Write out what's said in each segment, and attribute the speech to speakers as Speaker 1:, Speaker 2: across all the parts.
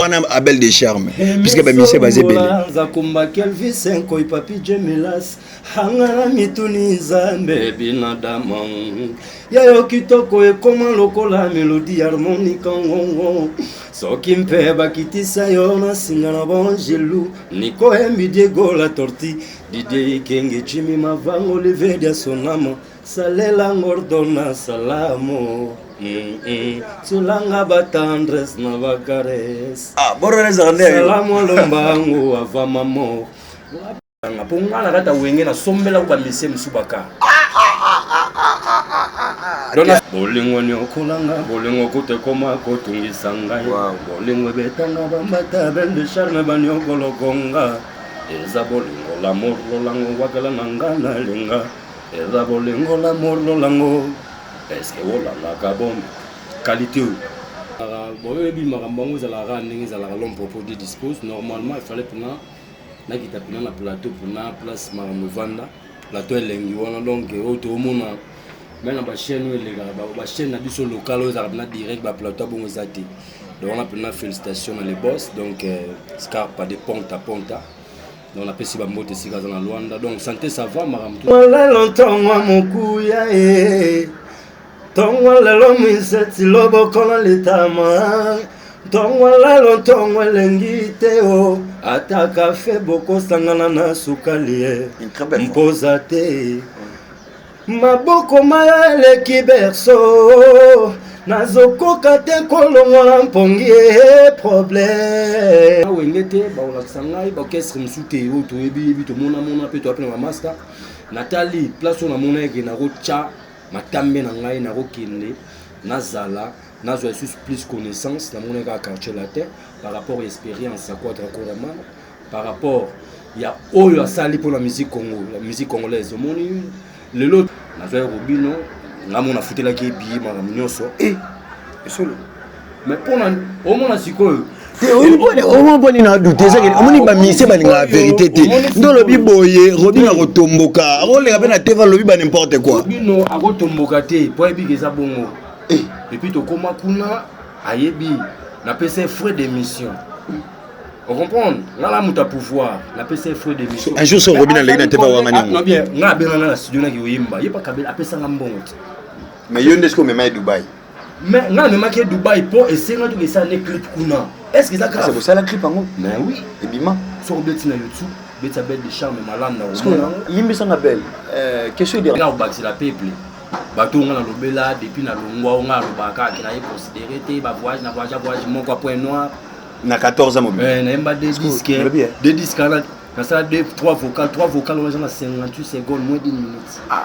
Speaker 1: Wana Abel de charme puisque ba musiciens baza ebele.
Speaker 2: Nzakumba Kelvis Nkoy Papi Jemilas hangana mituni Nzambe binadama yayo kitoko ekoma lokola melodie harmonica ngongo soki mpe bakitisa yo na singa na bangelu Nico Embi Diego la Torti Didier Ikenge Jimmy Mavango Olivier Diasonama Salela ngordona salamo mm -mm. Tsulanga ba tendresse na ba caresse
Speaker 1: Ah, boro ezalaka nde
Speaker 2: Salamo lombangu avant ma mort mpo nga na kati ya wenge nasombelako bamisie mosusu baka bolingo niokolanga bolingo kutu ekoma kotungisa ngai bolingo ebetanga bambata belle de charme baniokolokonga eza bolingo lamour lolango wakela na nga nalinga Eza bolingo l'amour lolango est-ce que olandaka bon qualité oyo boyebi makambo yango ezalaka kaka ndenge ezalaka l'homme propos Dieu dispose normalement il fallait mpena nakita mpena na plateau mpena place makambo evanda plateau elengi wana donc oyo toomona me na bachaîne oyo elekaka bachaîne na biso local oyo ezalaka mpena direct baplateau bongo eza te donc wana mpena félicitation na le boss donc euh, scarpa de ponta ponta Donc napesi ba mbote esika aza na Luanda. Donc santé ça va makambo tout. Lelo ntongo mokuya e ntongo lelo miseti loboko na litama ntongo lelo ntongo elengi te o ata kafe bokosangana na sukali e mpoza te Maboko ma eleki berceau nazokoka te kolongola mpongi eh, problème wenge te bakolakisa ngai baorchestre mosusu te oyo toyebi yebi tomonamona mpe toyape na bamasta natali place oyo namona eke nakotya matambe na ngai nakokende nazala nazwa lisusu plus connaissance namona kaka quartier latin par rapport ya expérience ya quadra koraman par rapport ya oyo asali mpo na musique congo la musique congolaise omoni lelo nazwaki robino nga mona afutelaki ye biye makambo nyonso e eh, esolo mais mpona omona sikoyo
Speaker 1: omoni mpo nini adute ezaki omoni bamisie balingaka verité te nde olobi boye robino akotomboka akoleka mpe na tv alobi ba n'importe quoi
Speaker 2: robino akotomboka te mpo ayebika eza bongo eh. epuis tokoma kuna ayebi napesa ye frais d'émission On comprend nga na moto ya pouvoir napesa ye frais de mission
Speaker 1: un jour so robin aleki na teva wangani
Speaker 2: yango bien nga abenga nga na studio naki oyemba ye pa apesa nga mbongo te
Speaker 1: mais yo nde soki omema ye dubai
Speaker 2: mais nga namemaki ye dubai mpo esengaki tokesala ne clip kuna est ce que eza grave
Speaker 1: osala clip yango
Speaker 2: mais oui
Speaker 1: ebima
Speaker 2: soki obeti na youtube betisa belle de charme malanda
Speaker 1: limbisanga belle euh, question
Speaker 2: de obakisela peuple bato oyo nga nalobela depuis nalongwa oyo nga nalobaka kaka naye considéré te bavoyage na voyage voyage moko ya point noir
Speaker 1: na 14 ans mobimba
Speaker 2: eh, nayemba deux disques eh. deux disques wana nasala deux trois vocal trois vocal wana eza na 58 secondes moins d'une minute
Speaker 1: ah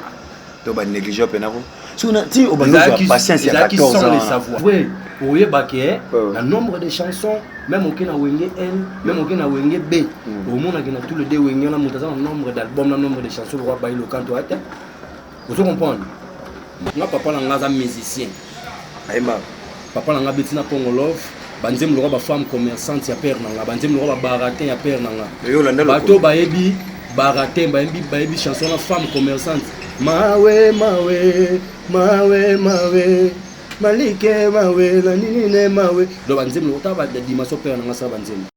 Speaker 1: to ba négligé mpe nako soki na ti obandi ozwa patience ya 14
Speaker 2: ans oui oyeba ke na nombre de chansons même oke na wenge n même oke na wenge b hmm. omonaki na tous les deux wenge wana moto aza na nombre d'album na nombre de chansons lokwa bayi lokanto ate ozo comprendre nga papa na nga aza musicien
Speaker 1: ayemba
Speaker 2: papa na nga abeti na Congo Love banzembo lokola bafemme commerçante ya père na nga banzembo lokola babaratin ya père na nga bato bayebi baratin bayebi bayebi chanson na femme commerçante mawe mawe mawe mawe malike mawe na nini ne mawe donc banzembo lokola ta badimension père na nga asala banzembo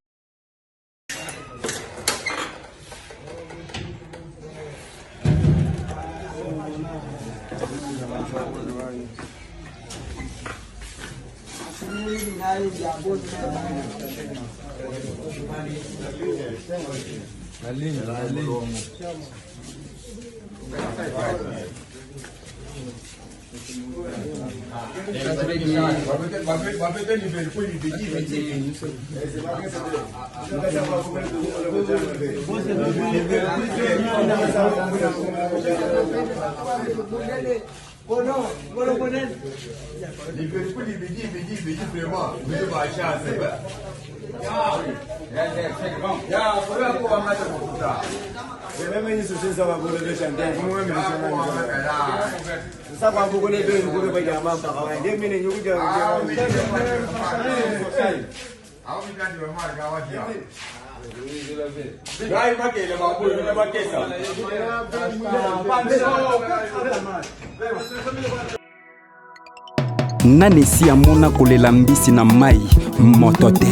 Speaker 3: Nani esi amona kolela mbisi na mai moto te.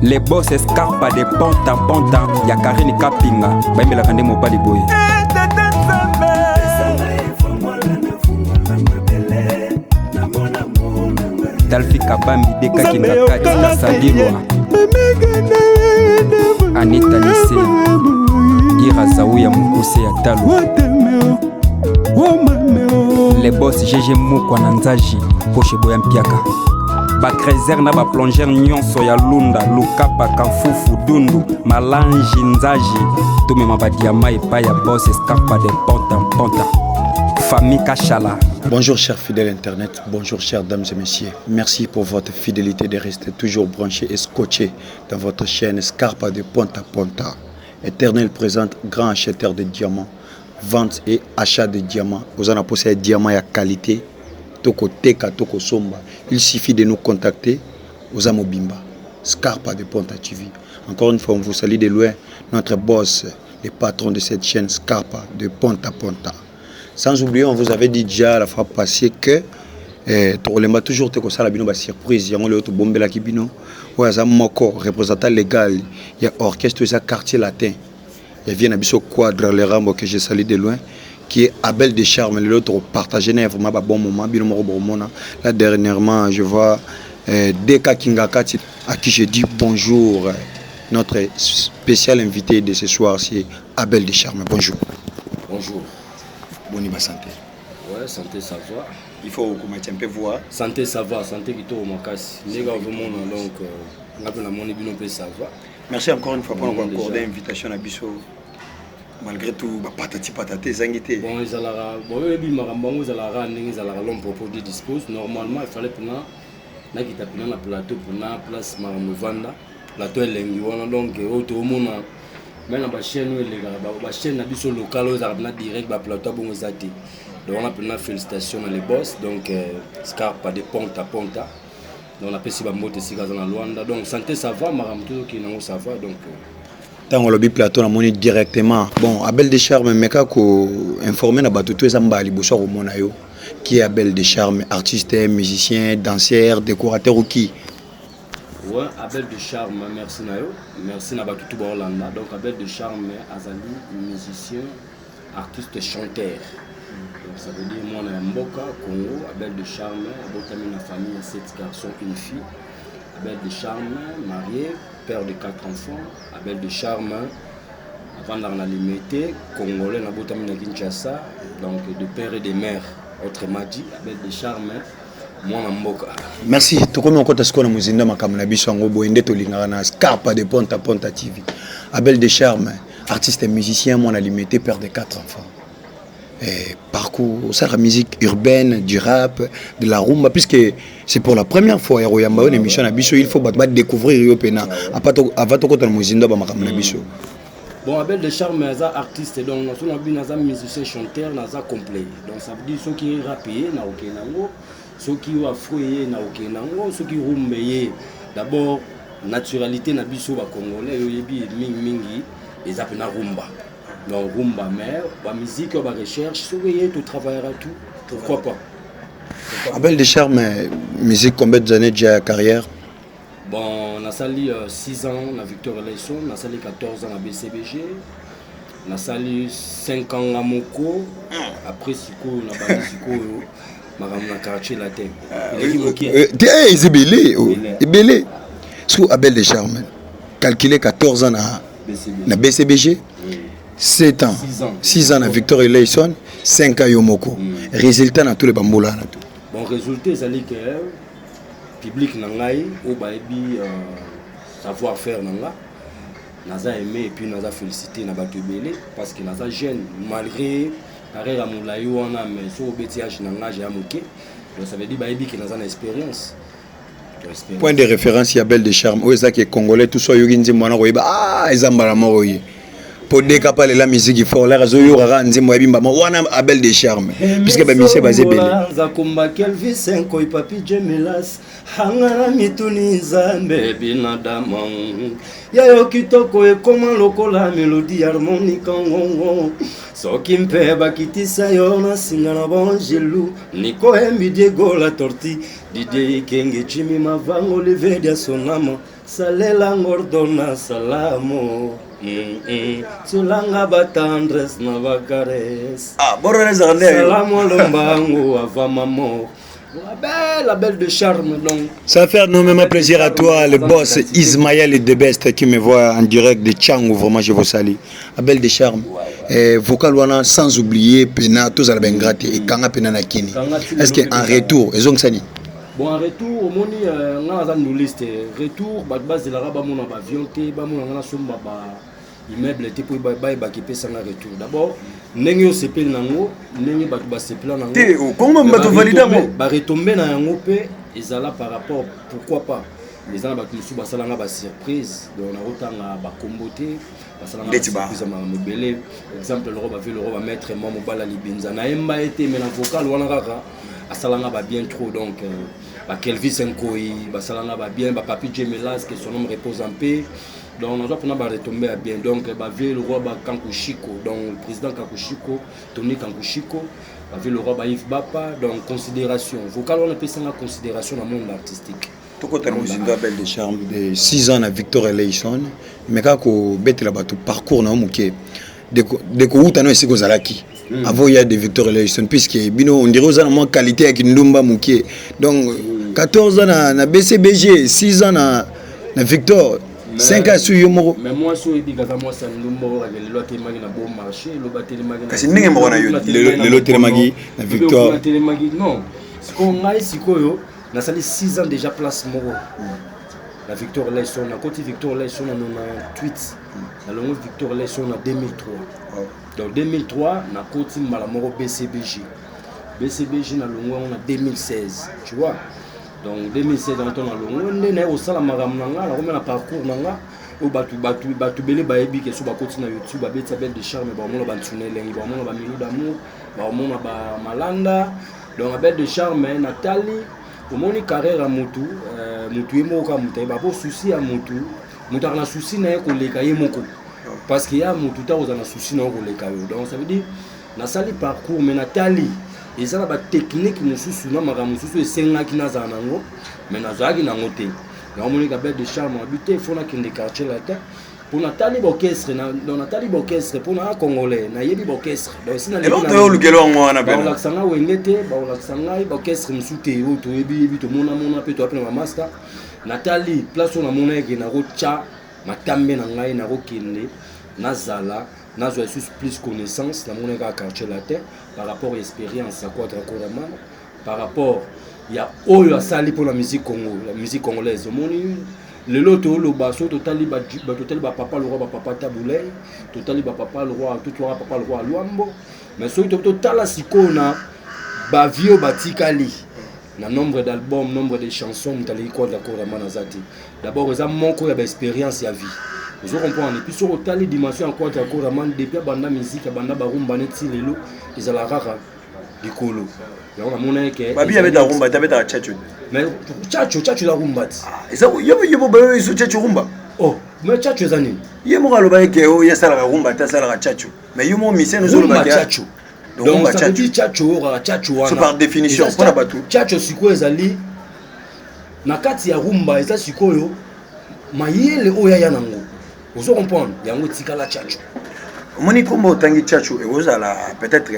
Speaker 3: Le boss Escarpa de Ponta Ponta ya Karine Kapinga bayembelaka nde mobali boye. Talfi Kabambi Deka Kingakati Kasadilwa Anita Nise Ira Zaou ya mokuse ya talo Le boss GG Mukwa na Nzaji Poshe Boya Mpiaka bacreuseur na baplongeur nyonso ya lunda lukapa kamfufu dundu malanji nzaji tomema badiama epai ya boss Escarpa de Ponta Ponta famille Kashala.
Speaker 1: Bonjour chers fidèles internet, bonjour chères dames et messieurs. Merci pour votre fidélité de rester toujours branché et scotché dans votre chaîne Scarpa de Ponta Ponta. Éternel présente grand acheteur de diamants, vente et achat de diamants. Vous en avez diamants ya qualité, toko teka, toko somba. Il suffit de nous contacter aux Amobimba, Scarpa de Ponta TV. Encore une fois, on vous salue de loin, notre boss, le patron de cette chaîne Scarpa de Ponta Ponta. Sans oublier, on vous avait dit déjà la fois passée que tokolemba toujours te kosala bino basurprise. Yango lelo tobombelaki bino oyo aza moko représentant légal ya orchestre eza Quartier Latin ya vie na biso, Quadre Le Rambo, que je salue de loin, qui est Abel de Charme. Lelo tokopartage na ye vraiment babon moment. Bino moko bokomona. Là, dernièrement, je vois Deka Kingakati, à qui je dis bonjour. Notre spécial invité de ce soir, c'est Abel de Charme. Bonjour.
Speaker 2: Bonjour.
Speaker 1: Boni ba santé?
Speaker 2: Ouais, santé, ça va.
Speaker 1: Il faut okomati un peu voir.
Speaker 2: Santé, ça va, santé kitoko makasi. Ndenge ozomona, donc nga mpe namoni bino mpe ça va.
Speaker 1: Merci encore une fois pour nous accorder invitation na biso malgré tout bapatati patati ezangi te.
Speaker 2: Bon, ezalaka bon, oyebi makambo yango ezalaka ndenge ezalaka. L'homme propos Dieu dispose. Normalement, il fallait mpena nakita mpena na plateau, mpena place makambo evanda, plateau elengi wana. Donc oyo toomona me na bachaîne oyo elekaka, bachaîne na biso local oyo ezalaka mpena direct, baplateau bongo eza te. Donc wana mpena félicitation na le boss, donc Scarpa de Ponta Ponta. Donc napesi bambote esika aza na Lwanda. Donc santé, ça va, makambo tozokende yango, ça va. Donc
Speaker 1: Ntango olobi plateau, namoni directement. Bon, Abel de Charme, meka koinforme na bato to eza mbala liboso ya komona yo. Qui est Abel de Charme? Artiste, musicien, danseur, décorateur ou qui?
Speaker 2: Ouais, Abel de Charme, merci na yo, merci na bato tu baolanda. Donc Abel de Charme azali musicien, artiste, chanteur. Donc ça veut dire mwana ya mboka Congo. Abel de Charme abotami na famille ya sept garçons, une fille. Abel de Charme, marié, père de quatre enfants. Abel de Charme avandaka na Limete, congolais, nabotami na Kinshasa, donc de père et de mère. Autrement dit, Abel de Charme, mwana mboka.
Speaker 1: Merci. Tokomi okota sikoyo na mozinda makambo na biso. Yango boye nde tolingaka na Scarpa de Ponta Ponta TV. Abel de Charme, artiste et musicien, mwana Limete, père de quatre enfants. Et parcours osalaka musique urbaine, du rap, de la rumba, puisque c'est pour la première fois ya koyamba yo na émission na biso, il faut bato badécouvrir yo mpena avant tokota na mozindo ya bamakambo na biso.
Speaker 2: Bon, Abel de Charme aza artiste, donc naso na bino aza musicien, chanteur, naza complet. Donc ça veut dire soki rap ye, nakokende yango, soki afro ye, nakokende yango, soki rumba ye. D'abord naturalité na biso bacongolais, oyebi, mingimingi eza mpena rumba. Donc rumba, mais bamusique oyo barecherche, soki ye, totravaillera tout, pourquoi pas.
Speaker 1: Abel de Charme, musique, combien d'années déjà ya carrière?
Speaker 2: Bon, nasali 6 ans na Victor Eleison, nasali 14 ans na BCBG, nasali 5 ans nga moko. Après sikoyo nabandi sikoyo makambo na Quartier Latin, eleki mokie.
Speaker 1: Te, eza ebele, ebele. Soki Abel de Charme, calculé 14 ans na
Speaker 2: BCBG,
Speaker 1: na BCBG, 7 ans,
Speaker 2: 6 ans.
Speaker 1: 6 ans na Victor Eleison, 5 ans yo moko. Résultat na tous les bambula na tout?
Speaker 2: Bon, résultat ezali ke public na ngai oyo bayebi savoir faire na nga, naza aimé et puis naza félicité na bato ebele parce que naza jeune malgré carrière ya molai wana. Mais soki obeti age na nga, age ya moke, donc ça veut dire bayebi ke naza na expérience. Donc, expérience.
Speaker 1: Point de référence ya Abel de Charme oyo ezaki congolais tout so ayoki nzembo wana koyeba, ah, eza mbala moko ye po deka pa lela musique fort laka azoyoka kaka nzembo ya bimbama wana Abel de Charme, puisque bamusicien baza ebele.
Speaker 2: Nzakomba Kelvis Nkoi Papi Jemelas hanga na mituni Nzambe binadama yayo kitoko ekoma lokola mélodie harmonica ngongo soki mpe bakitisa yo na singa na bangelu Niko Embi Diego la torti. Didier Ikenge Jimmy Mavango Olivier Diasonamo Salela Ngordona Salamo Solanga ba tendresse na ba caresse.
Speaker 1: Ah, boro ezalaka nde
Speaker 2: Salamo Lombango avant ma mort. La belle, la belle de charme donc.
Speaker 1: Ça fait énormément plaisir à toi, le boss Ismaël de Best qui me voit en direct de Tshangu, vraiment je vous salue. La belle de charme. Eh, vocal wana sans oublier pena tozala ba ingrate ekanga pena na kini. Est-ce que en retour ezongisa nini?
Speaker 2: Bon, en retour omoni nga naza nduliste. Retour, bato bazelaka bamona baavion te, bamona nga nasomba ba immeuble te mpo bayebaka epesanga retour. D'abord ndenge osepeli nango, ndenge bato basepela nango.
Speaker 1: Te, kongo bato valida yango.
Speaker 2: Baretombées na yango mpe ezala par rapport, pourquoi pas, eza na bato mosusu basalanga basurprise. Donc nakotanga bakombo te, basalanga basurprise ya makambo ebele. Exemple loko bave loko bamaître mwa mobala libinza, nayemba ye te, mais na vocal wana kaka asalanga babien trop. Donc bakelvis Nkoi basalanga babien, bapapi Jemelas, que son nom repose en paix. Donc nazwa mpona baretombées ya bien. Donc bave le roi bakankushiko, donc président Kankushiko, Tony Kankushiko, bave le roi baIve Bapa. Donc considération vocal wana epesanga considération na monde artistique.
Speaker 1: Tokota na mozindo ya Belle de Charme de 6 ans na Victor Eleison, mais kaka kobetela bato parcours na yo moke de kowuta no esika ozalaki avant ya de Victor Eleison, puisque bino on dirait oza na mwa qualité ya kindumba moke. Donc 14 ans na BCBG, 6 ans na Victor, 5 ans su yo moko.
Speaker 2: Mais mwasi oyebi kaza mwasi ya ndumba oyo kaka lelo atelemaki na bon marché, elobi atelemaki.
Speaker 1: Kasi ndenge moko na yo lelo otelemaki na Victor.
Speaker 2: Atelemaki non. Sikoyo ngai sikoyo nasali 6 ans déjà place moko na Victor Leson. Nakoti Victor Leson na 98, nalongo Victor Leson na 2003. Donc 2003 nakoti mbala moko BCBG. BCBG nalongo yango na 2016, tu vois. Donc 2016 yango to nalongo nde naye kosala makambo na nga, nakomi na parcours na nga oyo bato ebele bayebi ke so bakoti na YouTube, babeti Belle de Charme, baomona bantsuna elengi, baomona bamilou d'amour, baomona bamalanda. Donc Belle de Charme natali, omoni carrière ya motu, motu ye moko kaka motu ayeba po souci ya motu. Moto aka na souci na ye koleka ye moko, parce que ya motu ta kozala na souci na yo koleka yo. Donc ça veut dire nasali parcours, mais natali eza na batechnique mosusu na makambo mosusu esengaki nazala nango, mais nazalaki nango te. Yango monika Belle de Charme abi te, faut nakende Quartier Latin mpo natali baorchestre. Donc natali baorchestre mpo na congolais, nayebi baorchestre. Donc si
Speaker 1: olukelo yango wana.
Speaker 2: Bakolakisa ngai Wenge te, bakolakisa ngai baorchestre mosusu te oyo toyebi yebi, tomonamona mpe toya mpe na bamaster. Natali place oyo namona eke nakotya matambe na ngai, nakokende nazala nazwa lisusu plus connaissance. Namoni kaka Quartier Latin par rapport ya expérience ya Quadra Koraman, par rapport ya oyo asali mpona musique Congo, la musique congolaise. Omoni lelo toloba, soki totali, totali bapapa le roi, bapapa Tabu Ley, totali bapapa le roi, totwaka papa le roi Lwambo. Mais soki totala sikoyo na bavie oyo batikali na nombre d'album, nombre de chansons, moto aleki Quadra Koraman aza te. D'abord eza moko ya baexpérience ya vie, ozo comprendre. Et puis soki otali dimension ya Quadra Koraman depuis abanda musique, abanda barumba neti lelo, ezalaka kaka likolo. Yango namona eke
Speaker 1: Babi abetaka rumba te, abetaka tchatcho.
Speaker 2: Mais tchatcho, tchatcho eza rumba ti.
Speaker 1: Eza yo eso tchatcho rumba.
Speaker 2: Oh, mais tchatcho eza nini?
Speaker 1: Ye moko aloba eke oyo asalaka rumba te, asalaka tchatcho, mais yo moko misien.
Speaker 2: Ozoloba tchatcho. Donc ça veut dire tchatcho oyo kaka tchatcho wana.
Speaker 1: Par définition mpona bato.
Speaker 2: Tchatcho sikoyo ezali na kati ya rumba, eza sikoyo mayele oyo aya nango, ozo comprendre, yango etikala tchatcho.
Speaker 1: Omoni nkombo otangi tchatcho, ekozala peut-être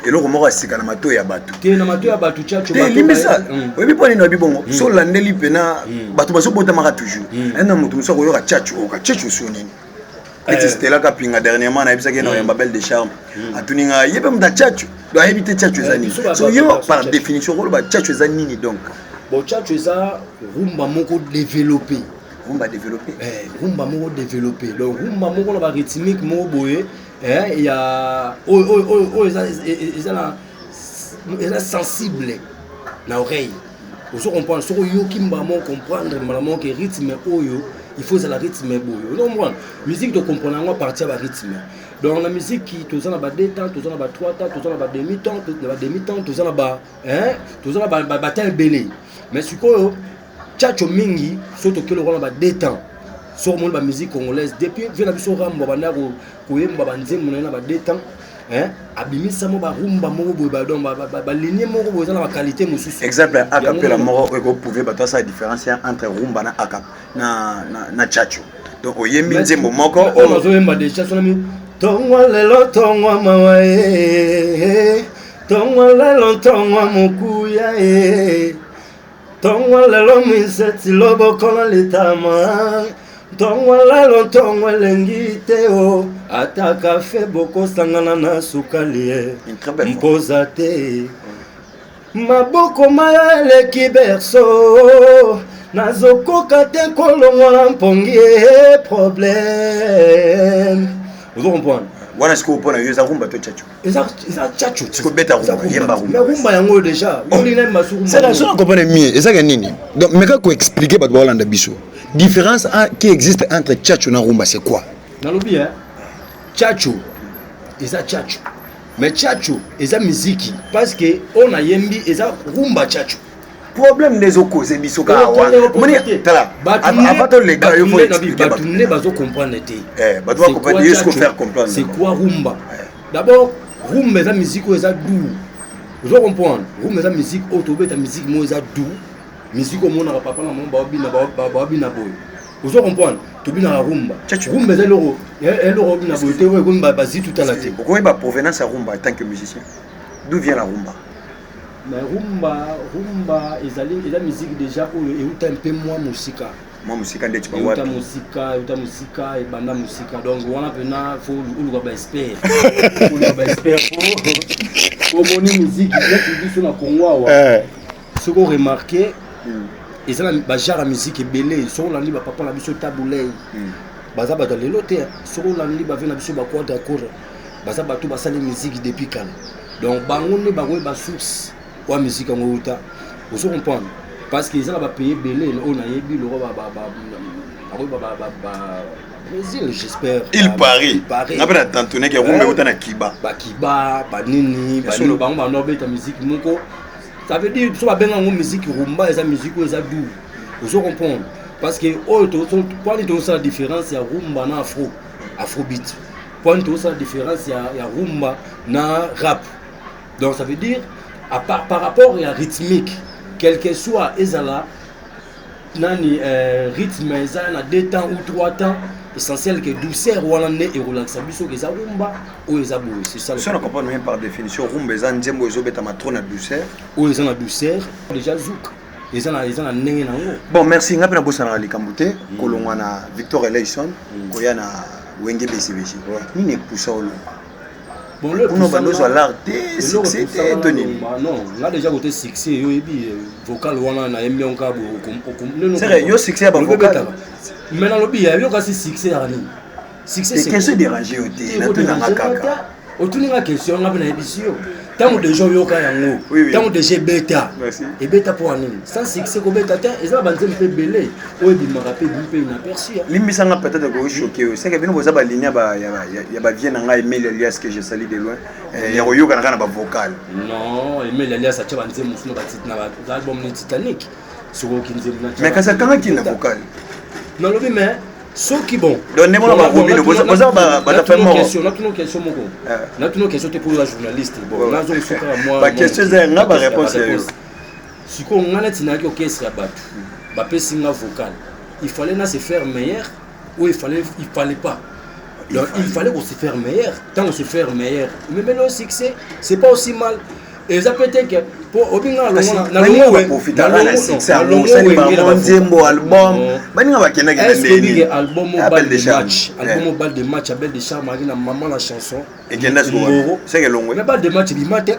Speaker 1: eloko moko ya sika na matoi ya bato.
Speaker 2: Te, na matoi ya bato tchatcho
Speaker 1: te. Limbisa, oyebi mpo nini oyebi bongo? So olandeli mpena bato bazobotamaka toujours ena moto mosu akoyoka tchatcho, oyoka tchatcho so nini? Neti Stela Kapinga dernièrement nayebisaki ye na oyamba Belle de Charme, atuni ngai, ye mpe moto ya tchatcho, donc ayebi te tchatcho eza nini. So yo par définition okoloba tchatcho eza nini donc?
Speaker 2: Bon, tchatcho eza rumba moko développé.
Speaker 1: Rumba développé.
Speaker 2: Rumba moko développé, donc rumba moko na barythmique moko boye ya oyo eza na eza sensible na oreille, ozo comprendre. Soki oyoki mbala moko, comprendre mbala moko ke rythme oyo il faut ezala rythme boye, ozo comprendre. Musique tocomprendre yango à partir ya barythme. Donc na musique toza na ba deux temps, toza na ba trois temps, toza na ba demi temps, na ba demi temps, toza na ba toza na batemps ebele. Mais sikoyo tchatcho mingi soki tokei lokola na ba deux temps, soki omoni bamusique congolaise depuis vie na biso Rambo banda koyemba banzembo na ye na ba deux temps. Hein? Abimisa mo barumba moko boye ba donc ba ligne moko boye eza na ba qualité mosusu.
Speaker 1: Exemple acapella moko oyo ekoprouve bato asala différence entre rumba na acap na na na chacho. Donc oyembi nzembo moko
Speaker 2: oyo nazoyemba déjà sonami tongwa lelo tongwa mawa e tongwa lelo tongwa mokuya e Tongo lelo miseti loboko na litama ntongo lelo ntongo elengi te o ata kafe bokosangana na sukali ye mpoza te maboko maya eleki berso nazokoka te kolongola mpongi ye problème ozo comprendre
Speaker 1: wana sikoyo mpo na yo eza rumba to chacho
Speaker 2: Eza eza tchatcho.
Speaker 1: Siko beta rumba, yemba
Speaker 2: rumba. Mais rumba yango déjà. Oh. Yoli na masu
Speaker 1: rumba. C'est la seule comprendre mieux. Eza ka nini? Donc mais ka ko expliquer bato balanda biso. Différence qui existe entre tchatcho na rumba c'est quoi?
Speaker 2: Nalobi hein. Tchatcho eza tchatcho. Mais tchatcho eza miziki parce que on a yembi eza rumba tchatcho.
Speaker 1: Problème nde ezo causer biso kaka wana. Omoni tala avant toleka yo faut expliquer
Speaker 2: bato nde bazo comprendre te.
Speaker 1: Eh bato ba comprendre yo faut faire comprendre.
Speaker 2: C'est quoi rumba? Eh. D'abord rumba eza musique oyo eza doux. Ozo comprendre? Rumba eza musique oyo tobeta musique moko eza doux. Musique omonaka papa na maman baobina baobina boye. Ozo comprendre? Tobinaka rumba. Rumba eza eloko eloko obina boye te oyo ekomi bazitu tala te.
Speaker 1: Okoyeba provenance ya rumba en tant que musicien. D'où vient la rumba?
Speaker 2: Mais rumba, rumba ezali eza musique déjà oyo euta mpe mwa mosika.
Speaker 1: Mwa mosika ndeti
Speaker 2: ba wapi? Euta mosika, euta mosika, ebanda mosika. Donc wana pena faut oluka ba expert. Oluka ba expert po omoni musique neti biso na Congo awa. Eh. Soki o remarquer eza na ba genre ya musique ebele. Soki olandi ba papa na biso Tabu Ley. Baza bato ya lelo te. Soki olandi ba vieux na biso ba Quadra Kora. Baza bato basali musique depuis kala. Donc bango nde bakoyeba source oyo musique yango euta. Ozo comprendre? Parce que eza na ba pays ebele oyo nayebi lokola ba ba ba Brésil j'espère.
Speaker 1: Il paraît. Il paraît. Nga pe na tantone ke rumba euta na Kiba.
Speaker 2: Ba Kiba, ba nini, ba nini bango ba nobeta musique moko. Ça veut dire so babenga yango musique rumba eza musique oyo eza doux. Ozo comprendre? Parce que oyo to pwani tozosala différence ya rumba na afro, afrobeat. Point tozosala différence ya, ya rumba na rap. Donc ça veut dire à part, par rapport ya rythmique, quel que soit ezala nani rythme eza na 2 temps ou 3 temps, essentiel que douceur wana nde ekolakisa biso ke eza rumba oyo eza boye. C'est ça le
Speaker 1: Si on comprend bien par définition, rumba eza nzembo ezobetama trop na douceur.
Speaker 2: Oyo eza na douceur, déjà zouk eza na eza na ndenge na yango.
Speaker 1: Bon merci, nga pe nabosanaka likambo te kolongwa na Victor Eleison koya na Wenge BCBG. Nini epusa olongwa?
Speaker 2: Bon, le
Speaker 1: Kuna bando ozwa l'art te, succès te, to nini?
Speaker 2: Non, nga déjà côté succès yo yebi vocal wana na yembi yango kaka boye.
Speaker 1: C'est vrai, yo succès ya ba vocal.
Speaker 2: Mais nalobi ya yo kasi succès ya nini?
Speaker 1: Succès c'est question déranger yo te, natuna nga kaka.
Speaker 2: Otuni nga question nga pe nayebisi yo. Ntango déjà oyoka yango, ntango déjà ebeta, ebeta mpo ya nini? Sans succès kobeta te, eza na banzembo mpe ebele oyo ebimaka mpe ebimi mpe inaperçu.
Speaker 1: Limbisa nga peut-être ko choquer yo. C'est que bino boza ba ligne ba ya ba vieux na ngai Emile Elias que je salue de loin. Ya koyoka na kaka na ba vocal.
Speaker 2: Non, Emile Elias atia ba nzembo mosusu na ba titre na ba album ni Titanic. Soki oyoki nzembo na
Speaker 1: Mais kasi akangaki na vocal.
Speaker 2: Nalobi mais soki bon.
Speaker 1: Donc ndenge wana ba Robino boza boza ba ba ta moko.
Speaker 2: Question, natuna question moko. Natuna question te pour la journaliste. Bon, nazo suka moi.
Speaker 1: Ba question eza nga ba réponse ya yo.
Speaker 2: Sikoyo nga neti nayaki orchestre ya bato bapesi nga vocal, il fallait na se faire meilleur ou il fallait pas. Donc il fallait qu'on se faire meilleur. Tant qu'on se faire meilleur, mais le succès, c'est pas aussi mal. Eza peut-être que po obinga
Speaker 1: na nzembo album baninga bakendaki na
Speaker 2: ndenge album au bal de match, album au bal de match, Abel de Charme na maman la chanson.
Speaker 1: Ekenda sikoyo seke longwe.
Speaker 2: Mais bal de match bima te.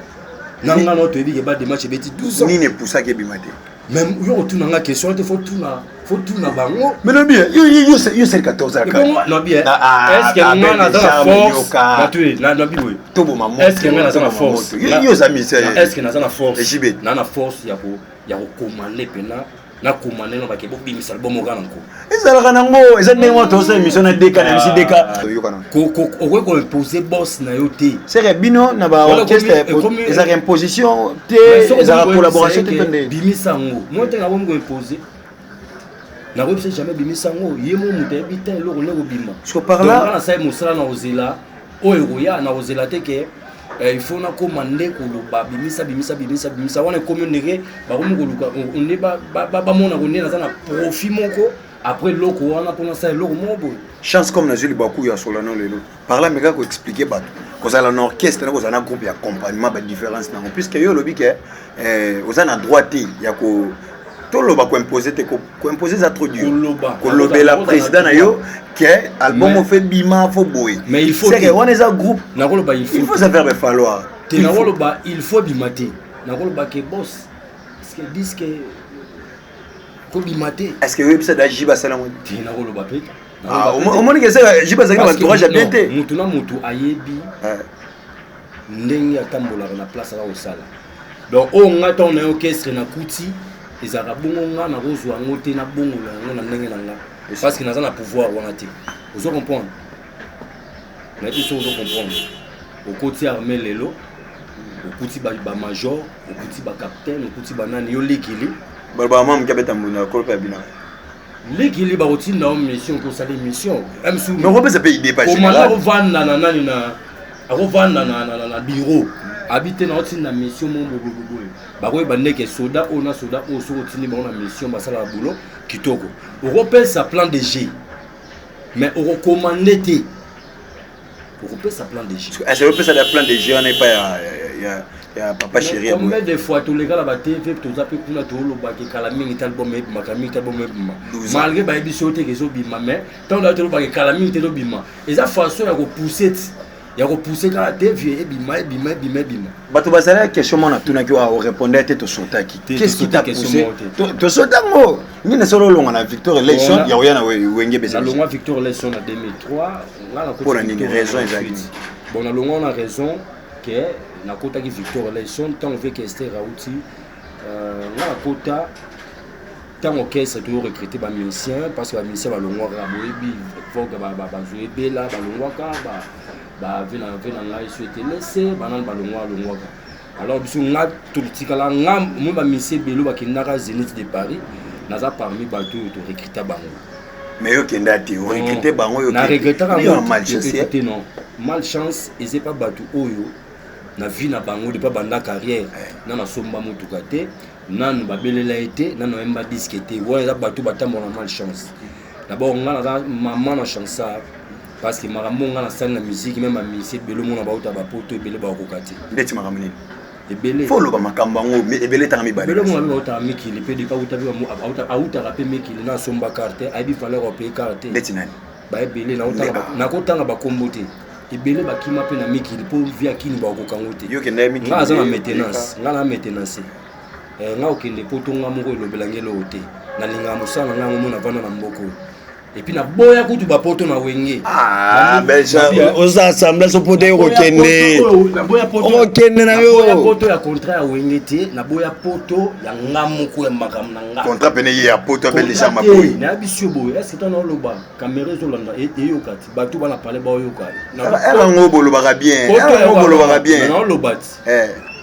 Speaker 2: Na nga na toyebi ke bal de match ebeti 12 ans.
Speaker 1: Nini epusaki ebima te?
Speaker 2: Mais yo otuna nga question te, faut tuna, faut tuna bango.
Speaker 1: Mais non bien, yo yo yo c'est 14 ans.
Speaker 2: Bongo non bien. Est-ce que nga naza na force? Na tué, na na biboye.
Speaker 1: Tobo maman.
Speaker 2: Est-ce que nga naza na force?
Speaker 1: Yo yo za misa.
Speaker 2: Est-ce que naza na force?
Speaker 1: Ejibe.
Speaker 2: Na na force ya ko ya ko commander pena. Na commander no bake bobimisa album oka na nko.
Speaker 1: Ezalaka nango, eza ndenge wana tosa émission na deka na misi deka.
Speaker 2: Okoki ko imposer boss na yo te.
Speaker 1: C'est que bino na ba orchestre ezalaka imposition te, ezalaka collaboration te nde.
Speaker 2: Bimisa yango. Moi te nakomi ko imposer. Nakoyebisa jamais bimisa yango. Ye mo moto ayebi te eloko nde kobima.
Speaker 1: Parce que par là,
Speaker 2: nasali mosala na kozela oyo ekoya, na kozela te ke. Eh, il faut nakoma nde koloba bimisa bimisa bimisa bimisa wana ekomi ondenge bakomi koluka nde bamonako nde naza na profit moko après eloko wana mpo nasala eloko moko boye.
Speaker 1: Chance comme nazwi libaku ya solano lelo par là, meka koexpliquer bato kozala na orchestre na kozala na groupe ya accompagnement, badifférence nango, puisque yo olobi ke oza na droit te ya ko toloba koimpose te, koimpose eza trop dur, kolobela président na yo ke album ofe bima fo boye.
Speaker 2: Mais il faut
Speaker 1: que wana eza groupe.
Speaker 2: Nakoloba il faut,
Speaker 1: il faut ça faire falloir.
Speaker 2: Te, nakoloba il faut bima te, nakoloba ke boss, parce que disque kobima te.
Speaker 1: Est ce que oyebisa da jiba asala yango?
Speaker 2: Te, nakoloba mpe.
Speaker 1: Omoni ke jiba azalaki na entourage ya bien te.
Speaker 2: Mutu na mutu ayebi ndenge atambolaka na place aza kosala. Donc oyo nga ntango na orchestre nakuti ezalaka bongo, nga nakozwa yango te, nabongola yango na ndenge na nga, parce que naza na pouvoir wana te. Ozo comprendre? Nayebi soki ozo comprendre. Okoti armée lelo, okuti bamajor, okuti bacapitaine, okuti banani, yo likili.
Speaker 1: Balobaka mwa moke abeta mbunda, akolo mpe abinaka.
Speaker 2: Likili bakotinda yo mission, kosala mission.
Speaker 1: Mais okopesa mpe idée pa.
Speaker 2: Komanda akovanda na nani, na akovanda na bureau, abi te naotinda mission mo boyeboye, bakoyeba ndeke soda oyo na soda oyo, soki otindi bango na mission, basalaka boulot kitoko. Okopesa plan de jeu, mais okocommande te, okopesa plan de jeu.
Speaker 1: Est-ce opesa da plan de jeu wana epai ya papa chéri?
Speaker 2: Combien de fois toleka na batv, toza mpe kuna, tolobaki kala mingi te album ebima, kala mingi te album ebima, malgré bayebi so te ke ezobima. Mais ntango na tolobaki kala mingi te ezobima, eza façon ya kopousse ti ya kopousse kaka te vie ebima, ebima, ebima, ebima.
Speaker 1: Bato bazalaki question moko natunaki oyo orépondre te, tosotaki. Qu'est-ce qui t'a poussé tosotango nini solo olonga na Victor Eleison ya koya na Wenge?
Speaker 2: Nalongwa Victor Eleison na 2003.
Speaker 1: Nga mpona nini? Raison ezalaki?
Speaker 2: Bon, nalongwa na raison ke nakotaki Victor Eleison ntango veke Ester auti. Nga nakota ntango orchestre toyo recruter bamusicien, parce que bamusicien balongwaka, boyebi vogue, bazwa ebela balongwaka, bave na ngai so etelese banani balongwaka longwaka. Alors biso nga totikala, nga moi, bamusicien ebele bakendaka Zénith de Paris, naza parmi bato oyo torecruta bango.
Speaker 1: Mais yo okenda te, orecrute bango yo.
Speaker 2: Na regrettaka yango te. Non, malchance eza epa bato oyo na vie na bango depa banda carrière nanu asomba motuka te, nanu babelela ye te, nanu ayemba disque te. Wana eza bato batambola na malchance. D'abord nga naza mama na chansard, parce que makambo nga nasali na musique, même bamusicien ebele omona bauta bapoto ebele bakokoka te.
Speaker 1: Ndeti makambo nini?
Speaker 2: Ebele.
Speaker 1: Fo oloba makambo yango ebele, tanga mibale.
Speaker 2: Ebele omona mpe bautaka mikili mpe depa auta mpe autaka mpe mikili na asomba carte, ayebi valeur apaye carte.
Speaker 1: Ndeti nani?
Speaker 2: Baebele, nakotanga bakombo te. Ebele bakima mpe na mikili mpo via kini bakokoka yango te. Nga aza na maintenance, nga na maintenance. Nga okende po to nga moko elobelanga eloko te. Nalingaka mosala na nga yango mo navanda na mboka oyo, et puis naboya kutu bapoto na Wenge.
Speaker 1: Oza assemble so poto yo kokende, okokende na yo.
Speaker 2: Poto ya contrat ya Wenge te, naboya poto ya nga moko ya makambo na nga.
Speaker 1: Contrat pene ye ya poto abelisa mapoi.
Speaker 2: Nayebi si yo boye, est ce que ntango oloba caméra ezolanda, eyoka ti bato bana pale baoyoka.
Speaker 1: Yango bolobaka bien, yango bolobaka bien.
Speaker 2: Naoloba ti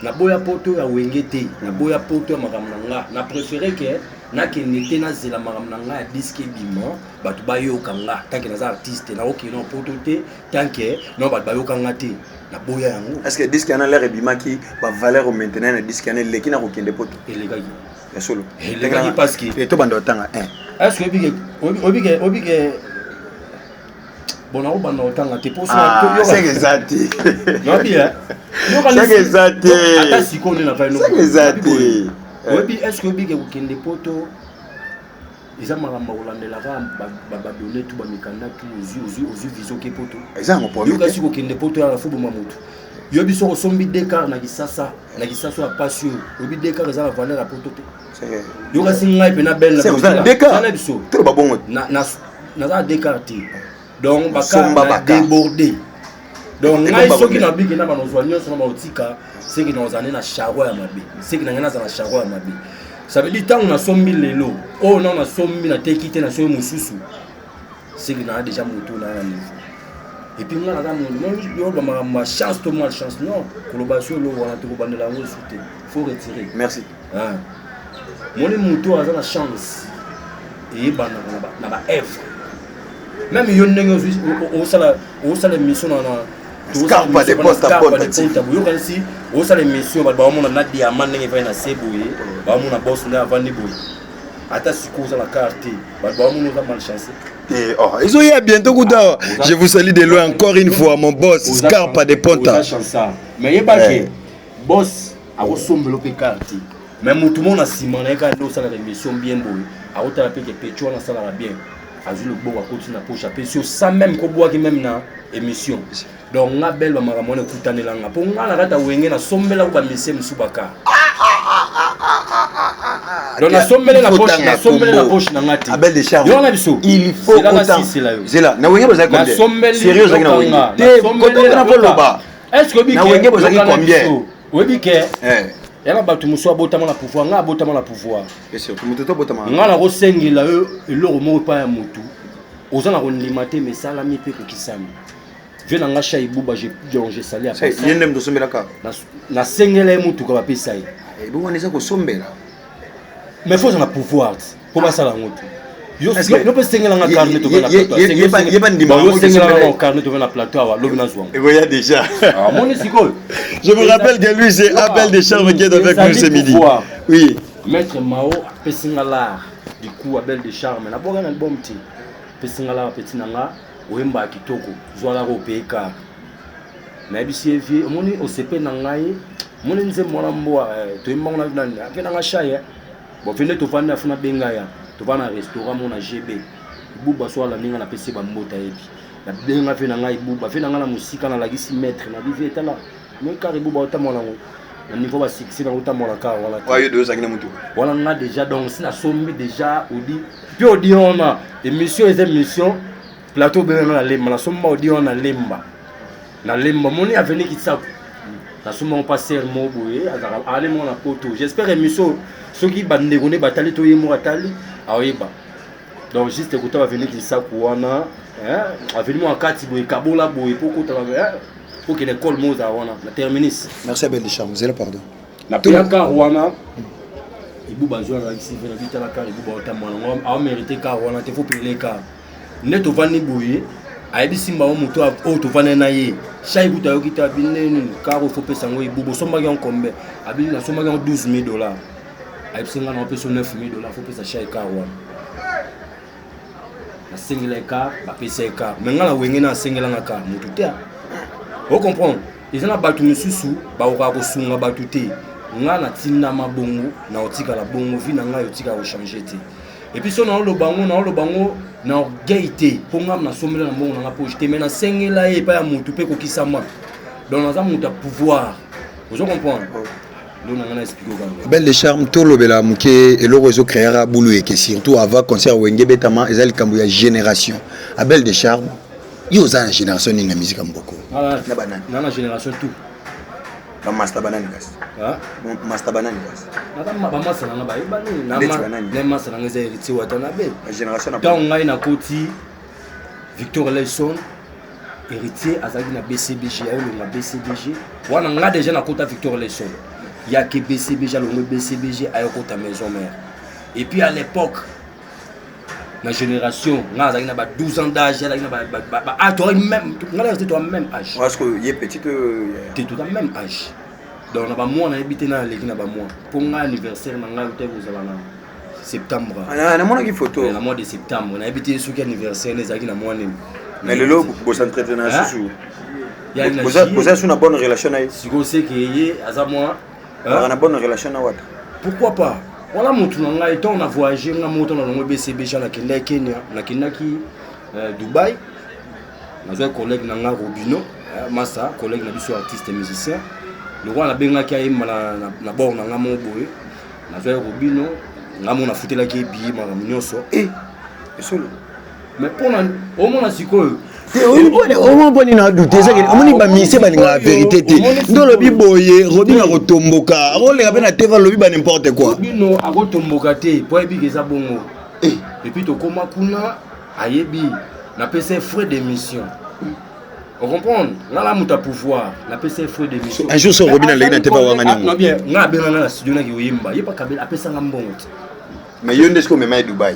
Speaker 2: naboya poto ya Wenge te, naboya poto ya makambo na nga. Na préféré ke nakende te, nazela makambo na nga ya disque ebima, bato bayoka nga. Tant que naza artiste, nakokende na poto te tant que no bato bayoka nga te. Naboya yango.
Speaker 1: Est ce que disque wana lere ebimaki, bavaleur maintenant na disque wana eleki na kokende poto?
Speaker 2: Elekaki.
Speaker 1: Ya solo?
Speaker 2: Elekaki, parce que
Speaker 1: tobanda otanga 1.
Speaker 2: Est ce que obike bon, nakobanda kotanga te.
Speaker 1: Seke eza te, seke eza te.
Speaker 2: Ata sikoyo nde nafai.
Speaker 1: Seke eza te.
Speaker 2: Oyebi, est ce que oyebike kokende poto eza makambo kolandelaka badone tu, bamikanda tu, ozwi ozwi visa, oke poto?
Speaker 1: Eza yango problème.
Speaker 2: Yoka, kokende poto yaka fo boma motu. Yoyebi soki osombi deux car na Kisasa, na Kisasa ya pasi oyo, oyebi deux car eza na valeur ya poto te. Yoka si ngai mpe na bele
Speaker 1: na biso toloba bongo.
Speaker 2: Naza na deux car te, donc bacar na débordé. Donc ngai soki nabiki na banozwa nyonso na baotika, seki nazala nde na charroi ya mabe, seki na ngai naza na charroi ya mabe. Ça veut dire ntango nasombi lelo oyo, nano nasombi, nateki te, nasombi mosusu, seki naa déjà moto naa na niveau. Et puis ngai naza moto makambo ya chance to mal chance, non, koloba so eloko wana te, kobandela yango esu te, faut retirer.
Speaker 1: Merci.
Speaker 2: Moni moto aza na chance eyebanaka na baœuvre. Même yo ndenge osala émission na
Speaker 1: Scarpa de poste à
Speaker 2: ponta. Boyokanisi osala émission, bato baomona na diamant ndenge evandi na se boye, baomona boss nde avandi boye. Ata sikoyo oza na car te, bato baomona oza malchance.
Speaker 1: Et, oh, ezoya bientôt kuta. Je vous salue de loin encore une fois, mon boss Scarpa de Ponta.
Speaker 2: Oza chanceux, mais yebake boss akosombela mpe car te, mais motu moko na nsima na ye kaka nde osalaka émission bien boye, akotala mpe ke pecho wana asalaka bien, azwi loboko, akoti na poche, apesi yo sans même kobwaki même na émission. Donc nga bel bamakambo wana ekutanelanga mpo nga na kati ya Wenge nasombelako bamisie mosusu bacar. Donc nasombele na poche, nasombele na poche na nga te.
Speaker 1: Abel de Charme.
Speaker 2: Yo wana biso.
Speaker 1: Il faut autant. Zela, na Wenge bozali combien?
Speaker 2: Nasombeli.
Speaker 1: Sérieux, ozalaki na Wenge te, kotanga na koloba.
Speaker 2: Est ce que
Speaker 1: Na Wenge bozalaki combien?
Speaker 2: Oyebi ke ya na bato mosusu abotama na pouvoir, nga abotama na pouvoir.
Speaker 1: Et surtout moto tobotama.
Speaker 2: Nga nakosengela yo eloko moko epai ya motu oza na kondima te, mais esalami mpe ekokisami. Vie na nga Shai Buba, donc je sali.
Speaker 1: Ye nde moto osombelaka?
Speaker 2: Nasengela ye motuka, bapesa ye.
Speaker 1: Ebongo wana eza kosombela.
Speaker 2: Mais faut oza na pouvoir mpo basala yango te. Yo mpe sengelanga carnet, tovenga carnet, tove na plateau awa, lobi nazwa.
Speaker 1: Ekoya déjà.
Speaker 2: Amoni sikoyo.
Speaker 1: Je vous rappelle que lui, c'est Abel de Charme qui est avec nous ce midi. Oui.
Speaker 2: Maître Mao apesi nga l'art du coup, Abel de Charme nabwaka na album te, apesi nga l'art, petit na nga oyembaka kitoko, zwalaka opeye car. Nayebisi ye: vie, omoni osepe na ngai, omoni nzembo wana mbwa toyembango na nani ape na nga Shai. Bon, vende tovandi, afuna benga ya tovanda na restaurant mo na GB Buba, so alandi nga, napesi ye bambota, yebi nabenga ve na ngai Buba, ve na ngai na mosika, nalakisi maître na bivi, etala moi car Buba otambola nango na niveau basuccès nango, otambola car wana.
Speaker 1: Oyo ozalaki na motuka?
Speaker 2: Wana nga déjà, donc si nasombi déjà Audi, mpe Audi wana émission eza émission plateau obenga nga na Lemba, nasomba Audi wana na Lemba, na Lemba moni avenue Kitsaku, nasomba ngo pa ser mo boye azalaka ale moko na poto. J'espère émission soki bandeko nde batali to ye moko atali, aoyeba. Donc juste ekota baavenue Kisaku wana, avenue moko akati boye, kabola boye po okota okende école mo ozala wana na terminus.
Speaker 1: Merci Abel de Charme, zela, pardon.
Speaker 2: Napeya car wana, Ibuba azwi, azalakisi ve na bitala car Ibuba otambola nango, aomérite car wana te, faut pele car. Nde tovandi boye, ayebisi mbango moto oyo tovandi na ye, Shai kuta ayoki te, abi nini, car oyo faut pesa yango Ibuba, osombaki yango combien? Abi nasombaki yango 12 000 $. Ayebisi nga na opesa 9 000 $, faut pesa Shai car wana. Nasengela ye car, bapesa ye car, mais nga na Wenge na asengelanga car motu te. Ocomprendre, eza na bato mosusu bakokaka kosunga bato te. Nga natindama bongo, na otikala bongo, vie na ngai otikala kochange te. Et puis so naoloba yango, naoloba yango na orgueil te, mpo nga nasombela na mbongo na nga poche te, mais nasengela ye epai ya motu mpe ekokisama. Donc naza moto ya pouvoir, ozo comprendre? Ndo na nga na explique kaka.
Speaker 1: Belle de Charme, tolobela moke eloko ezocréaka bulu eke, surtout avant concert Wenge betama, eza likambo ya génération. Abel de Charme, yo oza na génération nini na musique ya mboko? Na banani?
Speaker 2: Na génération tout.
Speaker 1: Bamaster banani kasi? Master banani kasi?
Speaker 2: Bamasa nanga bayebani.
Speaker 1: Ndeti banani?
Speaker 2: Na masa nanga eza Héritier Watanabe.
Speaker 1: Bagénération na
Speaker 2: Ntango ngai nakoti Victor Lelson, Héritier azalaki na BCBG, aolonga BCBG wana. Nga déjà nakota Victor Lelson, yake BCBG, alongwe BCBG, ayokota Maison Mère. Et puis à l'époque na génération nga azalaki na ba 12 ans d'âge, azalaki na ah, toa même, nga na toa même âge.
Speaker 1: Parce que ye petit.
Speaker 2: Te, toza même âge. Donc na bamois nayebi te, na aleki na bamois, mpo nga anniversaire na ngai ote kozala na septembre.
Speaker 1: Namonaki photo.
Speaker 2: Na mois de septembre, nayebi te soki anniversaire na ezalaki na mois nini.
Speaker 1: Mais lelo bosentraite na susu, boza su na bonne relation na ye?
Speaker 2: Sikoyo seke ye aza mwa
Speaker 1: Aka na bonne relation na Wata?
Speaker 2: Pourquoi pas, wana motu na ngai. Ntango na voyage nga moko, ntango nalongwe BCBG, nakendaki Kenya, nakendaki Dubai, nazwaki collègue na ngai Robino Masa, collègue na biso artiste musicien, lokola nabengaki ayemba na bord na ngai moko boye. Nazwaki Robino, ngai moko nafutelaki ye billet, makambo nyonso.
Speaker 1: Esolo?
Speaker 2: Mais mpona omona sikoyo.
Speaker 1: Omoni mponi na doute, ezaki omoni bamusicien balingaka vérité te. Nde olobi boye, Robino akotomboka, akoleka mpe na tv, alobi ba n'importe quoi.
Speaker 2: Robino akotomboka te, po ayebiki eza bongo. Et puis tokóma kuna, ayebi napesa ye frais d'émission, ocomprendre? Nga na moto ya pouvoir, napesa ye frais d'émission.
Speaker 1: Un jour so Robino aleki na tv, awangani yango.
Speaker 2: Bien, nga abenganga na studio, naki oyemba, ye pakabela, apesanga mbongo te.
Speaker 1: Mais yo nde soki omema ye Dubai?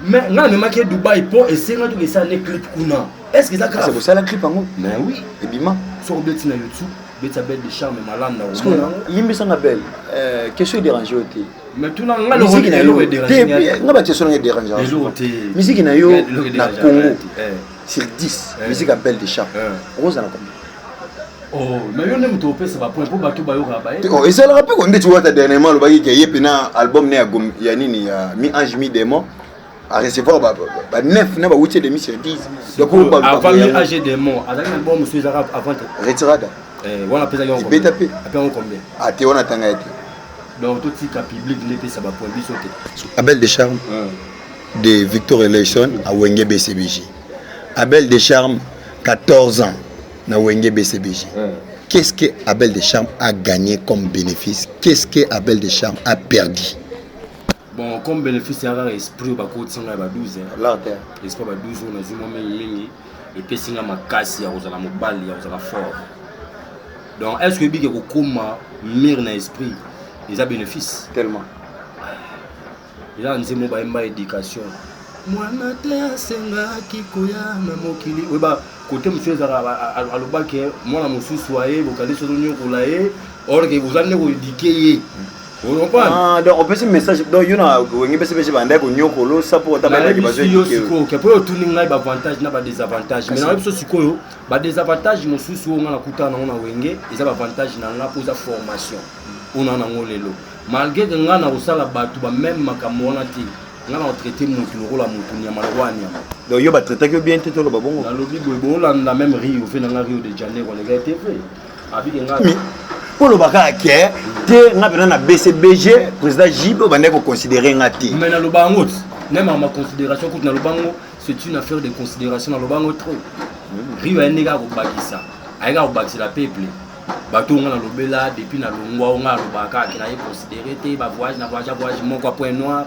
Speaker 2: Mais nga namemaki ye Dubai mpo esenga toki esala ne clip kuna. Est ce que eza grave?
Speaker 1: Bosala clip yango?
Speaker 2: Mais oui.
Speaker 1: Ebima?
Speaker 2: Soki obeti na YouTube, beti Abel de Charme Malanda, omona yango.
Speaker 1: Limbisa nga Bel, question edérange yo te?
Speaker 2: Mais tuna nga. Musique
Speaker 1: na yo te, nga baquestion nanga edérange.
Speaker 2: Eloko te.
Speaker 1: Musique na yo na Congo, sur 10, musique ya Bel de Charme okozala combien?
Speaker 2: Oh, mais yo nde moto opesa bapoint mpo bato bayokaka baye.
Speaker 1: Oh, ezalaka mpe ko ndeti wata dernièrement alobaki ke ye mpena album ne ya nini, ya mi ange mi démon, à recevoir ba 9 na ba 8 et demi sur 10.
Speaker 2: Donc avant mi ange démon, azalaki na album mosusu ezalaka avant te.
Speaker 1: Retirada.
Speaker 2: Wana apesaki yango?
Speaker 1: Ebeta mpe.
Speaker 2: Ape yango combien?
Speaker 1: Ah te, wana tanga ye te.
Speaker 2: Donc totika public nde epesa bapoint, biso te.
Speaker 1: Abel de Charme de Victor Eleison à Wenge BCBG, Abel de Charme 14 ans na Wenge BCBG, qu'est-ce que Abel de Charme a gagné comme bénéfice? Qu'est-ce que Abel de Charme a perdu?
Speaker 2: Bon, comme bénéfice ya kaka esprit oyo bakotisi ngai ba 12.
Speaker 1: L'art.
Speaker 2: Esprit ba 12 oyo nazwi mwa mingimingi, epesi nga makasi ya kozala mobali, ya kozala fort. Donc est ce que oyebike kokóma mire na esprit eza bénéfice?
Speaker 1: Tellement.
Speaker 2: Eza na nzembo bayemba, éducation mwana te asengaki koya na mokili. Oyeba kote mosusu ezalaka, alobaki mwana mosusu aye bokanisi ozonyokola ye, or ke oza nde koéduquer ye.
Speaker 1: Ah, donc opesi message. Donc yo na Wenge bcbg bandaki konyokolo sa mpo ata bayebaki.
Speaker 2: Nayebisi yo sikoyo ke mpo otuni ngai baavantage na badésavantage, mais nayebi biso sikoyo badésavantage mosusu oyo ngai nakutana nango na Wenge eza baavantage na nga mpo eza formation oyo na nango lelo. Malgré ke ngai na kosala bato bameme makambo wana te, ngai na kotraite motu lokola motu, nyama lokola nyama.
Speaker 1: Donc yo batraitaki yo bien te, toloba bongo?
Speaker 2: Nalobi boye, boolanda même Rio ve na nga, Rio de Janeiro aleka te vrai abike nga.
Speaker 1: Oloba kaka ke te, nga mpena na BCBG, président JB obandaki koconsidérer nga te.
Speaker 2: Mais naloba yango ti même ma considération kutu naloba yango, c'est une affaire de considération. Naloba yango trop. Rio aye ndenge akobakisa, ayeka kobakisela peuple bato oyo nga nalobela depuis nalongwa. Oyo nga alobaka kaka ke naye considéré te, bavoyage na voyage, voyage moko ya Point Noir.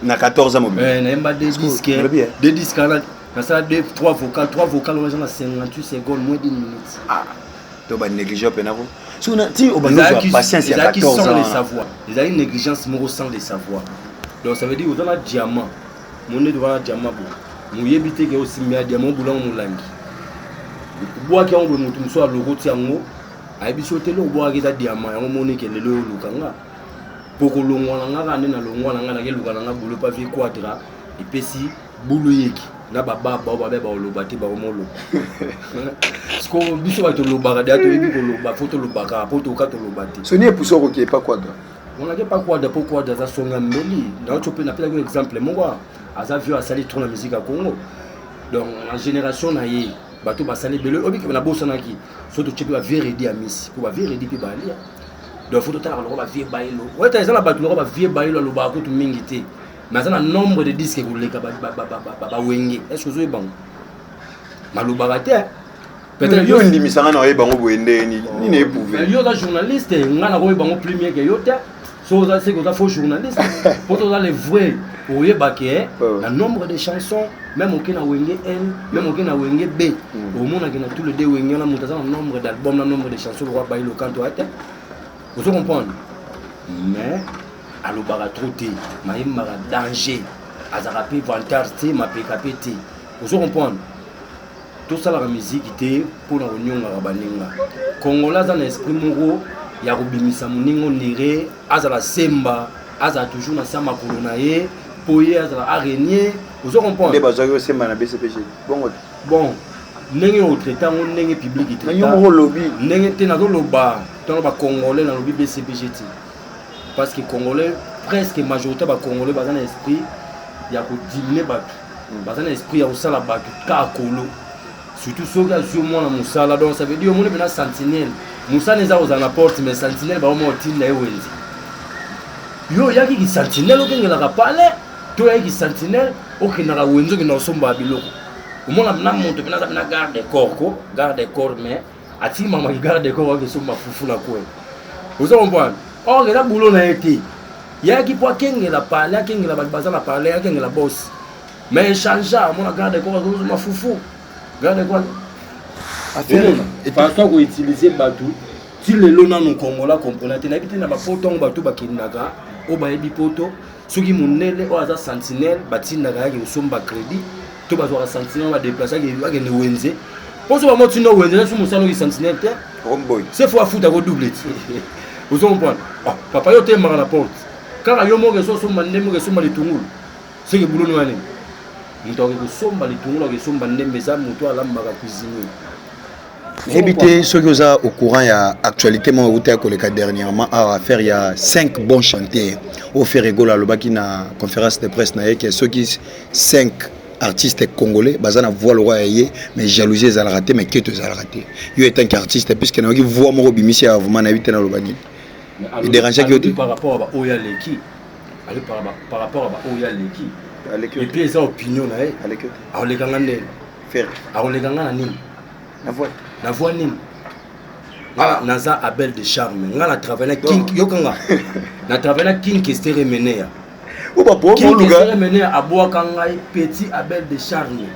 Speaker 1: Na 14 ans mobile.
Speaker 2: Nayemba deux disques, deux disques wana nasala deux, trois vocal, trois vocal wana eza na 58 secondes, moins d'une minute.
Speaker 1: Ah, to banéglige mpena ko ti obandi ozwa patience ya 14
Speaker 2: ans. Sans le savoir, ezali négligence moko sans le savoir. Donc ça veut dire oza na diamant monde wana, diamant bo moyebi te ke osimbi ya diamant, obulango molangi, obwaki yango boye, motu mosusu alokoti yango, ayebi so te eloko obwakaki eza diamant. Yango moni ke lelo oyo oluka nga po kolongwa na nga kaka nde nalongwa na nga, nakeluka na nga bulo pa vie Quadra, epesi bulu yeki na bababa oyo babe baoloba te, bakomoloba siko. Biso bato tolobaka deya, toyebi koloba, fo tolobaka po toka toloba te.
Speaker 1: Soni epusi okoki epa Quadra?
Speaker 2: Onake pa Quadra po Quadra aza songa mbeli. Nauti mpe napelaki exemple moko, aza vieux, asali trop na musique ya Congo. Donc na génération na ye bato basali ebele. Oyebi nabosanaki, so totie mpe bavieux Redi ya misi po bavieux Redi mpe balia. Donc fo totalaka lokwa bavieux Bayelo oyeta, eza na bato lokwa bavieux Bayelo, alobaka kutu mingi te, mais aza na nombre de disque koleka bawenge. Est ce que ozoyeba ngo? Malobaka te.
Speaker 1: Peut-être yo ondimisanga na oyeba yango boye nde nini eprouve?
Speaker 2: Yo oza journaliste, nga nakoyeba yango plus mieux ke yo te. So oza seke oza faux journaliste, po toza le vrai, oyeba ke na nombre de chansons, même oke na Wenge N, même oke na Wenge B, omonake na tous les deux Wenge wana, moto aza na nombre d'album na nombre de chansons lokwa Bayilo Kanto ate. Ozo comprendre? Mais alobaka trop te, mayembaka danger, azalaka mpe vantard te, mapeka mpe te. Ozo comprendre? Tosalaka miziki te mpona konyongaka baninga. Congolais aza na esprit moko ya kobimisa moninga, ondire azala semba, azala toujours na sa makolo na ye mpo ye azala araignée. Ozo comprendre?
Speaker 1: Nde bazwaki osemba na BCPG bongo te?
Speaker 2: Bon, ndenge otraite yango, ndenge public.
Speaker 1: Yo moko olobi.
Speaker 2: Ndenge te, nazoloba ntango bacongolais, nalobi BCBG te, parce que congolais, presque majorité bacongolais baza na esprit ya kodiminuer bato, baza na esprit ya kosala bato kaka kolo, surtout soki azwi mwana mosala. Donc ça veut dire omoni mpena sentinelle, mosala eza kozala na porte, mais sentinelle baoma otinda ye wenze. Yo oyaki ki sentinelle, okengelaka palais, to oyaki ki sentinelle, okendaka wenze, okenda kosombaka biloko. Omona na moto mpena aza mpena garde corps ko garde corps, mais atiki mamaki garde corps, akesomba fufu na kwe. Oza comprendre? Or eza boulot na ye te. Yaki mpo akengela palais, akengela bato baza na palais, akengela boss, mais échange amona garde corps azozoma fufu, garde corps façon koutiliser bato. Ti lelo nanu Kongola comprena te. Nayebi te na bapoto yango bato bakendaka oyo bayebi poto, soki mondele oyo aza sentinelle batindaka yaki kosomba crédit, to bazwaka sentinelle badéplace akende wenze. Mpo so bango tino wenze eza su mosala oki sentinelle te. Se fo afuta ko double ti. Ozo comprendre? Ah, papa yo temaka na porte. Kaka yo moko eso somba ndembe okesomba litungulu. Seke buloni wana nini? Moto akoki kosomba litungulu akesomba ndembe eza moto alambaka cuisinier.
Speaker 1: Nayebi te soki oza au courant ya actualité moko euta ya koleka dernièrement awa, affaire ya 5 bons chanteurs oyo Ferre Gola alobaki na conférence de presse na ye ke soki 5 artistes congolais baza na voix lokola ya ye, mais jalousie ezalaka te, mais keto ezalaka te. Yo en tant qu'artiste, puisque nayoki voix moko obimisi ya vraiment, nayebi te naloba nini, edérangeaki yo te?
Speaker 2: Par rapport à baoyo aleki, ali par rapport à baoyo aleki, et puis eza opinion na ye. Akolekanga ndenge akolekanga na nini? Na voix nini? Nga naza Abel de Charme. Nga na travaille na King, yokanga, na travaille na King Kester Emeneya. King Kester Emeneya abwaka ngai petit Abel de Charme.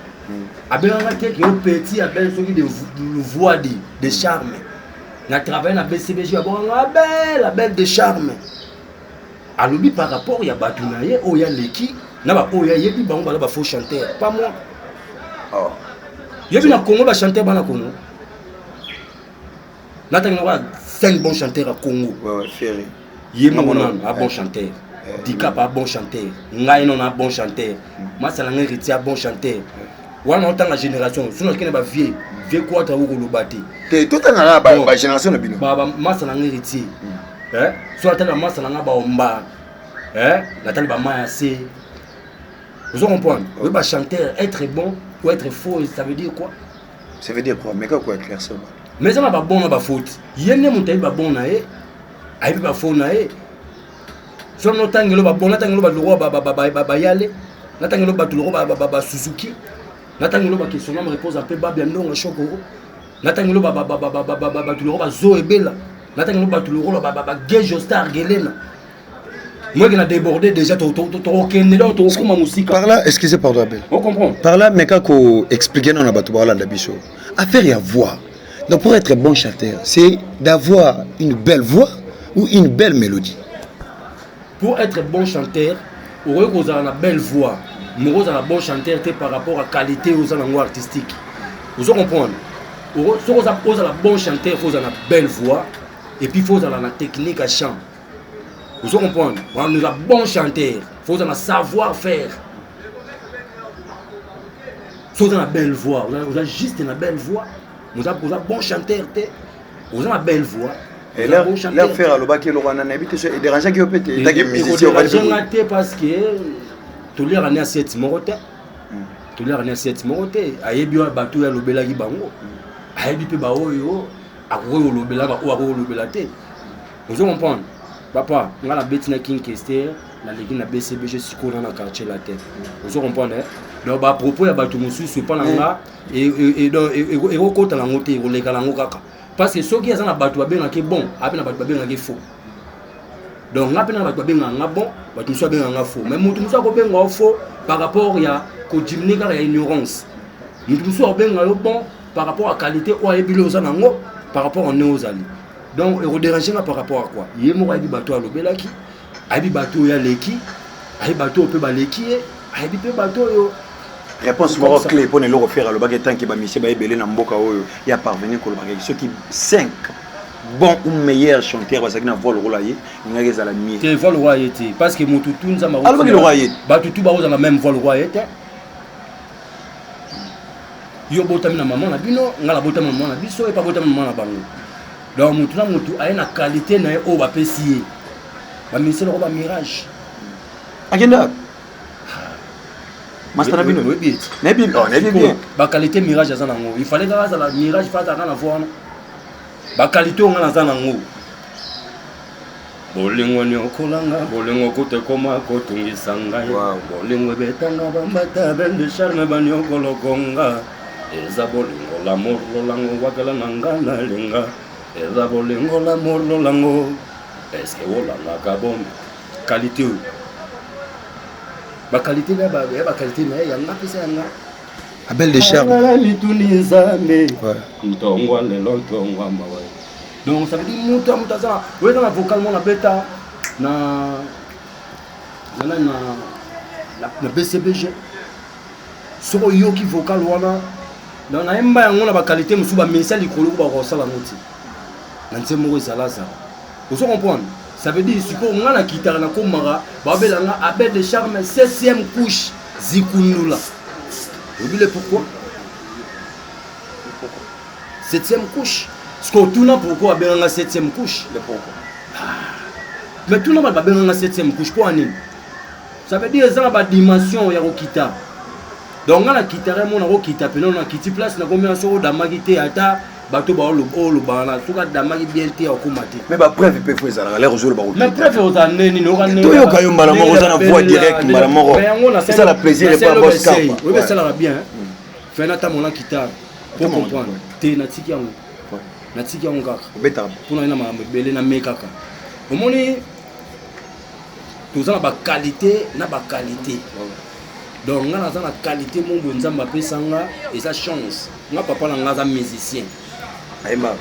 Speaker 2: Abenganga te ke yo petit Abel soki de voix de charme. Na travaille na BCBG, abwakanga Abel, Abel de Charme. Alobi par rapport ya bato na ye oyo aleki na baoyo ayebi, bango baza bafaux chanteur, pas moi. Oh. Yebi na Congo bachanteur bana Congo, natangi nakoya 5 bons chanteurs ya Congo. Ye moko nano a bon chanteur, Dicap a bon chanteur, ngai nono a bon chanteur, masala ngai Héritier a bon chanteur. Wana otanga génération, soki nakende bavieux, vieux Quadra okoloba te.
Speaker 1: Te, totanga bagénération na bino.
Speaker 2: Masa na ngai Héritier, so natali bamasa na ngai baomba, natali bama ya se, ozo comprendre? Oyo bachanteur, être bon ou être faux, ça veut dire quoi?
Speaker 1: Ça veut dire quoi? Mais quoi, éclaircir?
Speaker 2: Mais eza na babon na bafaute. Ye nde moto ayebi babon na ye, ayebi bafaux na ye. So notangelo babon, natangelo bato lokwa bayale, natangelo bato lokwa basuzuki, natangelo baquestion me repose mpe babia ndongo shokoro, natangelo bato lokwa bazo ebela, natangelo bato lokola bagejo star gelena moke na débordé déjà, tokokende donc tokokoma mosika.
Speaker 1: Par là, excusez, pardon Abel.
Speaker 2: On comprend.
Speaker 1: Par là, meka ko expliquer na bato baolanda biso affaire ya voix. Donc pour être bon chanteur, c'est d'avoir une belle voix ou une belle mélodie?
Speaker 2: Pour être bon chanteur, okoki kozala na belle voix, moko ozala bon chanteur te par rapport à qualité oza nango artistique. Ozo comprendre? Soki ozala bon chanteur, faut ozala na belle voix et puis faut ozala na technique à chant. Ozo comprendre? Wana oza bon chanteur, faut ozala na savoir faire. Soki oza na belle voix, oza juste na belle voix, oza bon chanteur te. Oza na belle voix.
Speaker 1: L'heure Ferre alobaki eloko wana, nayebi te so edérangeaki yo mpe te etaki
Speaker 2: musicien? Nga te, parce que toliaka ne assiette moko te, toliaka ne assiette moko te. Ayebi oyo bato oyo alobelaki bango, ayebi mpe baoyo akoki kolobela, baoyo akoki kolobela te. Ozo comprendre, papa? Nga nabeti na King Kester, naleki na BCBG, sikoyo na Quartier Latin. Ozo comprendre? Donc bapropos ya bato mosusu epa na nga ekokota nango te, ekoleka nango kaka, parce que soki aza na bato babengaki bon, ape na bato babengaki faux. Donc nga mpe na bato babengaka nga bon, bato mosusu babengaka nga faux. Mais moto mosusu akobenga yo faux par rapport ya kodiminuer kaka ya ignorance. Moto mosusu akobenga yo bon par rapport à qualité oyo ayebi oza nango, par rapport à ndenge ozali. Donc ekodérange nga par rapport à quoi? Ye moko ayebi bato oyo alobelaki, ayebi bato oyo aleki, ayebi bato oyo mpe baleki ye, ayebi mpe bato oyo.
Speaker 1: Réponse moko clé mpona eloko Ferre alobaki, etanke bamisie bayebele na mboka oyo ya parvenir kolobaka, soki 5 bon ou meilleur chanteur bazalaki na voix lokola ye, ningaki ezala mieux.
Speaker 2: Te, voix lokola ye te, parce que motu tu Nzambe
Speaker 1: alobaki lokola ye.
Speaker 2: Bato tu bakozala même voix lokola ye te. Yo botami na mama na bino, ngai nabotami na mama na biso, epa botami na mama na bango. Donc motu na motu aye na qualité na ye oyo bapesi ye. Baministère loko bamirage.
Speaker 1: Akenda master na bino.
Speaker 2: Oyebi ete
Speaker 1: Nayebi, oh, nayebi bien.
Speaker 2: Baqualité Mirage aza nango, il fallait kaka azala Mirage, fa azalaka na voix wana. Baqualité oyo nga naza nango, bolingo niokolanga, bolingo kuta ekoma kotungisa ngai. Bolingo ebetanga bambata bende charme baniokolokonga, eza bolingo l'amour lolango wakela na nga nalinga, eza bolingo l'amour lolango. Est-ce olangaka bon qualité oyo? Baqualité na ya baqualité na ye, yanga apesa yanga.
Speaker 1: Abel de Charme.
Speaker 2: Mituni Nzambe ntongwa lelo, ntongwa mawa. Donc ça veut dire moto ya moto aza oyo eza na vocal mo nabeta na BCBG. Soki oyoki vocal wana, Donc nayemba yango na baqualité mosusu, bamisa likolo ko bakosala yango ti na nzembo moko ezalazala. Ozo comprendre? Ça veut dire sikoyo nga na kitaka, nakomaka babelanga Abel de Charme 7e couche zikundula. Oyebi le pourquoi 7e couche? Sikoyo tuna pourquoi babenganga 7e couche.
Speaker 1: Le pourquoi?
Speaker 2: Mais tuna bato babenganga 7e couche mpo ya nini. Ça veut dire eza na badimension ya kokita. Donc nga na kitaka mo, nakokita pena, nakiti place nakomia. Soki odamaki te, ata bato baolobana na soki adamaki bien te, akóma te.
Speaker 1: Mais bapreuve mpe fo ezalaka lere ozoloba.
Speaker 2: Mais preuve ozala nde nini? Oka ndenge
Speaker 1: Toyoka yo mbala moko, oza na voix direct, mbala moko esala plaisir epa boss Kapa.
Speaker 2: Oyebi, esalaka bien fe natambola na guitare po comprendre te. Natiki yango, natiki yango kaka.
Speaker 1: Obetaka?
Speaker 2: Mpona ye na makambo ebele name kaka. Omoni, toza na baqualité na baqualité. Donc nga naza na qualité moko boye Nzambe apesa nga, eza chance. Nga papa na nga aza musicien.
Speaker 1: Ayemba?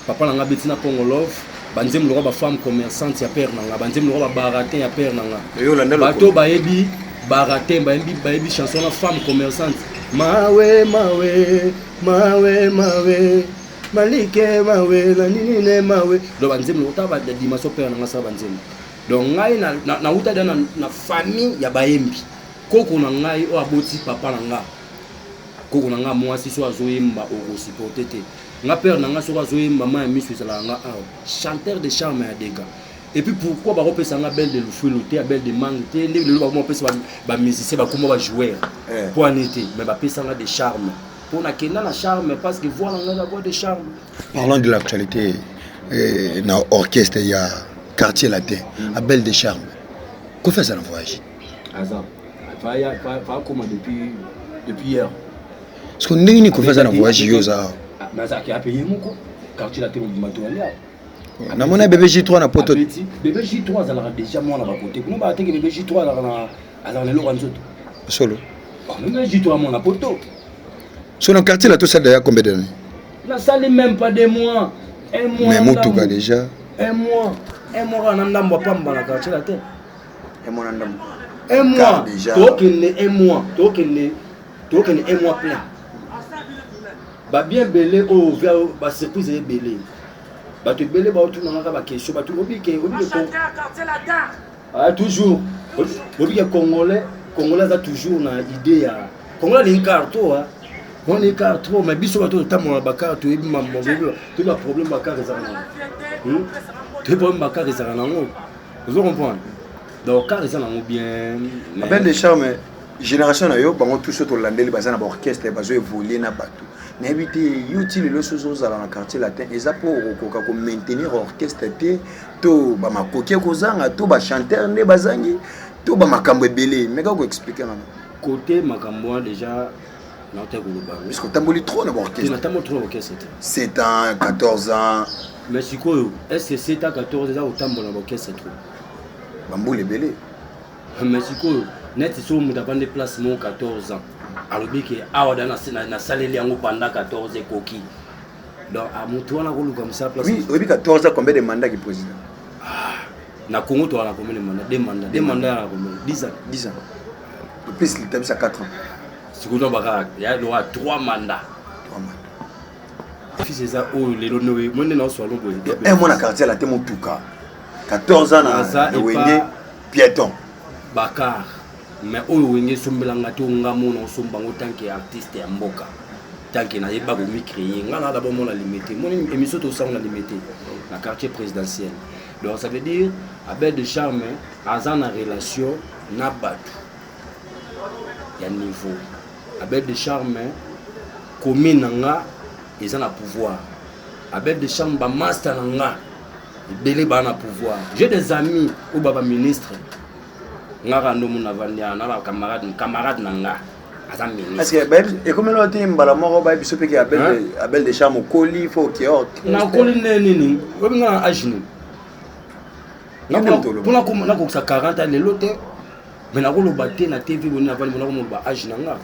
Speaker 2: Papa na nga abeti na Congo Love, banzembo lokwa bafemme commerçante ya père na nga, banzembo lokwa babaratin ya père na nga.
Speaker 1: Yo olanda?
Speaker 2: Bato bayebi baratin, bayebi chanson na femme commerçante: mawe mawe mawe mawe malike mawe na nini ne mawe. Donc banzembo lokota badimension père na nga asala banzembo. Donc ngai nauta da na famille ya bayembi. Koko na ngai oyo aboti papa na nga, koko na nga mwasi, soki azoyemba, okosupporte te. Nga père na nga soki azoyemba, mai ya miso ezalaka nga awa. Chanteur de charme ya dega. Et puis pourquoi bakopesa nga Belle de Lufuelu te, Abel de Mangue te, ndenge lelo bakoma kopesa bamusicien, bakoma bajoueur? Po ani te, mais bapesa nga de charme mpo nakenda na charme, parce que voix na nga eza voix de charme.
Speaker 1: Parlons de l'actualité. Na orchestre ya Quartier Latin, Abel de Charme, Kofi aza na voyage.
Speaker 2: Aza akoma depuis hier.
Speaker 1: Parce que ndenge nini Kofi aza na voyage, yo oza awa?
Speaker 2: Mais azalaki ape ye moko, Quartier Latin mobima toyali awa.
Speaker 1: Namoni bébé J3 na poto.
Speaker 2: Abeti bébé J3 azalaka déjà mwana bakote kuna, bateke bébé J3 azalaka na, azalaka na eloko ya nzoto.
Speaker 1: Solo?
Speaker 2: Bébé J3 mwana poto.
Speaker 1: So na Quartier la tosala ya combien d'années?
Speaker 2: Nasali même pas 2 mois, un mois.
Speaker 1: Mais motuka déjà.
Speaker 2: Un mois, un mois kaka na ndambo apamba na Quartier Latin.
Speaker 1: Un mois na ndambo.
Speaker 2: Un mois.
Speaker 1: Déjà.
Speaker 2: Tokende un mois, tokende un mois plein. Babien ebele oyo via basurprise ebele, bato ebele baotunangaka baquestion. Bato obike, ah, toujours obike congolais, congolais aza toujours na idée ya congolais alingi car to on car trop. Mais biso bato totambola na bacar, toyebi mambo, toyebi baproblème bacar ezalaka nango, toyebi problème bacar ezalaka nango. Ozo comprendre? Donc car eza nango bien.
Speaker 1: Abel de Charme, génération na yo, bango tous tolandeli, baza na baorchestre, bazo évolue na bato. Nayebi te, yo ti lelo soki ozala na Quartier Latin, eza mpo okokoka komaintenir orchestre te, to bamakoki ekozanga, to bachanteur nde bazangi, to bamakambo ebele? Meka koexpliquer ngana.
Speaker 2: Côté makambo wana déjà nauta koloba.
Speaker 1: Puisque otamboli trop na baorchestre.
Speaker 2: Natamboli trop na orchestre te.
Speaker 1: 7 ans, 14 ans.
Speaker 2: Mais sikoyo, est ce que 7 ans, 14 eza kotambola na baorchestre trop?
Speaker 1: Bambula ebele.
Speaker 2: Mais sikoyo neti soki moto avandi place moko 14 ans, alobi ke awa da nasaleli yango pendant 14, ekoki. Donc motu wana akoluka mosala place.
Speaker 1: Oui, oyebi 14 ans, combien de mandat ki président?
Speaker 2: Na Congo toala na combien de mandat? Deux mandats, deux mandats ya combien? 10 ans.
Speaker 1: 10 ans plus litabisa 4 ans.
Speaker 2: Sikoyo baka ya loka 3 mandats.
Speaker 1: 3 mandats.
Speaker 2: Fils, eza oyo lelo noye mo nde naoswalo boye.
Speaker 1: Un mois na Quartier Latin, motuka, 14 ans na Wenge, piéton.
Speaker 2: Bakar, mais oyo Wenge esombelanga te, nga mona osomba yango tant que artiste ya mboka, tant que nayeba komicréer. Nga na d'abord mona Limete, moni émission tosango na Limete, na quartier présidentiel. Donc ça veut dire Abel de Charme aza na relation na bato ya niveau. Abel de Charme, commune na nga eza na pouvoir. Abel de Charme, bamaster na nga ebele baa na pouvoir. J'ai des amis oyo ba baministre. Nga kaka ndo mona avandi awa na bacamarade, camarade na nga aza ministre.
Speaker 1: Ekomeli te mbala moko bayebi biso mpeke Abel de Charme okoli, fo oke?
Speaker 2: Nakoli nde nini? Oyebi nga na age nini? Mpona nakokisa 40 ans lelo te, mais nakoloba te na TV boni navandi, mpona komoloba age na nga.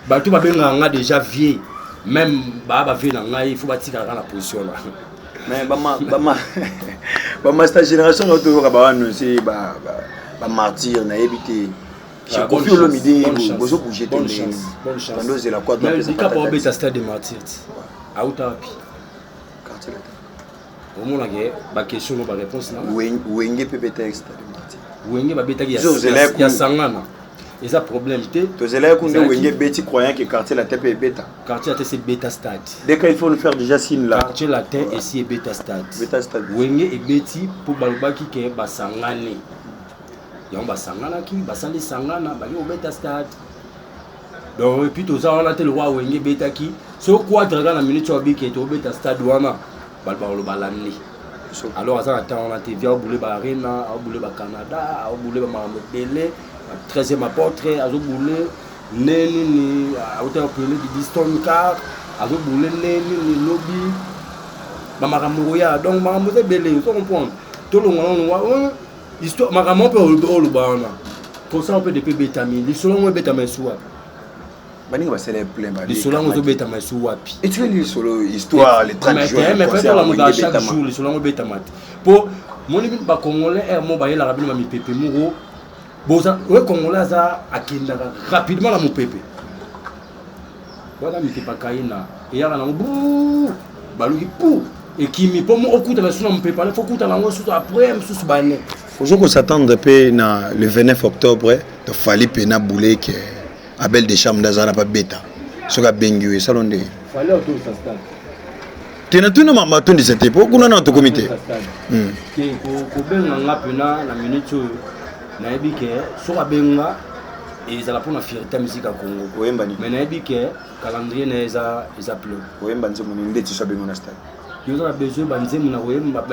Speaker 2: Bato babengaka nga déjà vieux, même baa bavieux na ngai, il faut batikala kaka na position na.
Speaker 1: Mais bamaster génération na toyoka baannonce bamartyr, nayebi te. Chez Koffi Olomide bozo bouger te.
Speaker 2: Bonne chance. Bonne chance.
Speaker 1: Bando zela quoi
Speaker 2: Mais Dicap obeta stade de martyrs. Auta wapi?
Speaker 1: Quartier latin.
Speaker 2: Omona ke ba question no ba réponse na.
Speaker 1: Wenge pe beta stade de martyrs.
Speaker 2: Wenge babetaki ya sangana. Eza problème te.
Speaker 1: Tozela ku nde Wenge beti croyant que quartier latin pe ebeta.
Speaker 2: Quartier latin c'est beta stade.
Speaker 1: Dès qu'il faut nous faire déjà signe là.
Speaker 2: Quartier latin esi ebeta stade.
Speaker 1: Beta stade.
Speaker 2: Wenge ebeti po balobaki ke basangani. Yango basanganaki, basali sangana, baki kobeta stade. Donc et puis toza wana te lokwa Wenge ebetaki. So quadra kaka na minute oyo abiki tobeta stade wana, bato bakoloba landi. Alors aza na temps wana te, via obule ba arena, obule ba Canada, obule ba makambo ebele, 13e apôtre azobule nde nini autaka kopele didi stone car azobule nde nini lobi bamakambo koya donc makambo eza ebele ozo comprendre tolonga nano histoire makambo mpe oloba wana concert mpe depuis ebetami lisolo yango ebetama esu wapi
Speaker 1: baninga basala ye plein
Speaker 2: lisolo yango ezobetama esu wapi
Speaker 1: etikali lisolo histoire le 30 juin
Speaker 2: mais fait olamuka chaque jour lisolo yango ebetama te mpo moni bino bacongolais aire mo bayelaka bino bamipepe moko boza oye congolais aza akendaka rapidement na mopepe wana mipepe akaina eyaka nango bu baluki pu ekimi mpo okutana susu na mopepe wana fo okutana yango susu après mosusu bane
Speaker 1: ozo kosatendre mpe na le 29 octobre tofali mpe na boule ke abel de charme nde aza na babeta soki abengi yo esalo ndenge te natuna mama atondisa te mpo kuna na tokomi te
Speaker 2: hmm. te kobenga nga mpena na minute oyo nayebi ke soki abenga ezala mpona fierté ya musique ya congo
Speaker 1: oyemba nini
Speaker 2: mais nayebi ke calendrier na ye eza eza plein
Speaker 1: oyemba nzembo nini ndeti so abengo na stade
Speaker 2: yo oza na besoin banzembo na koyemba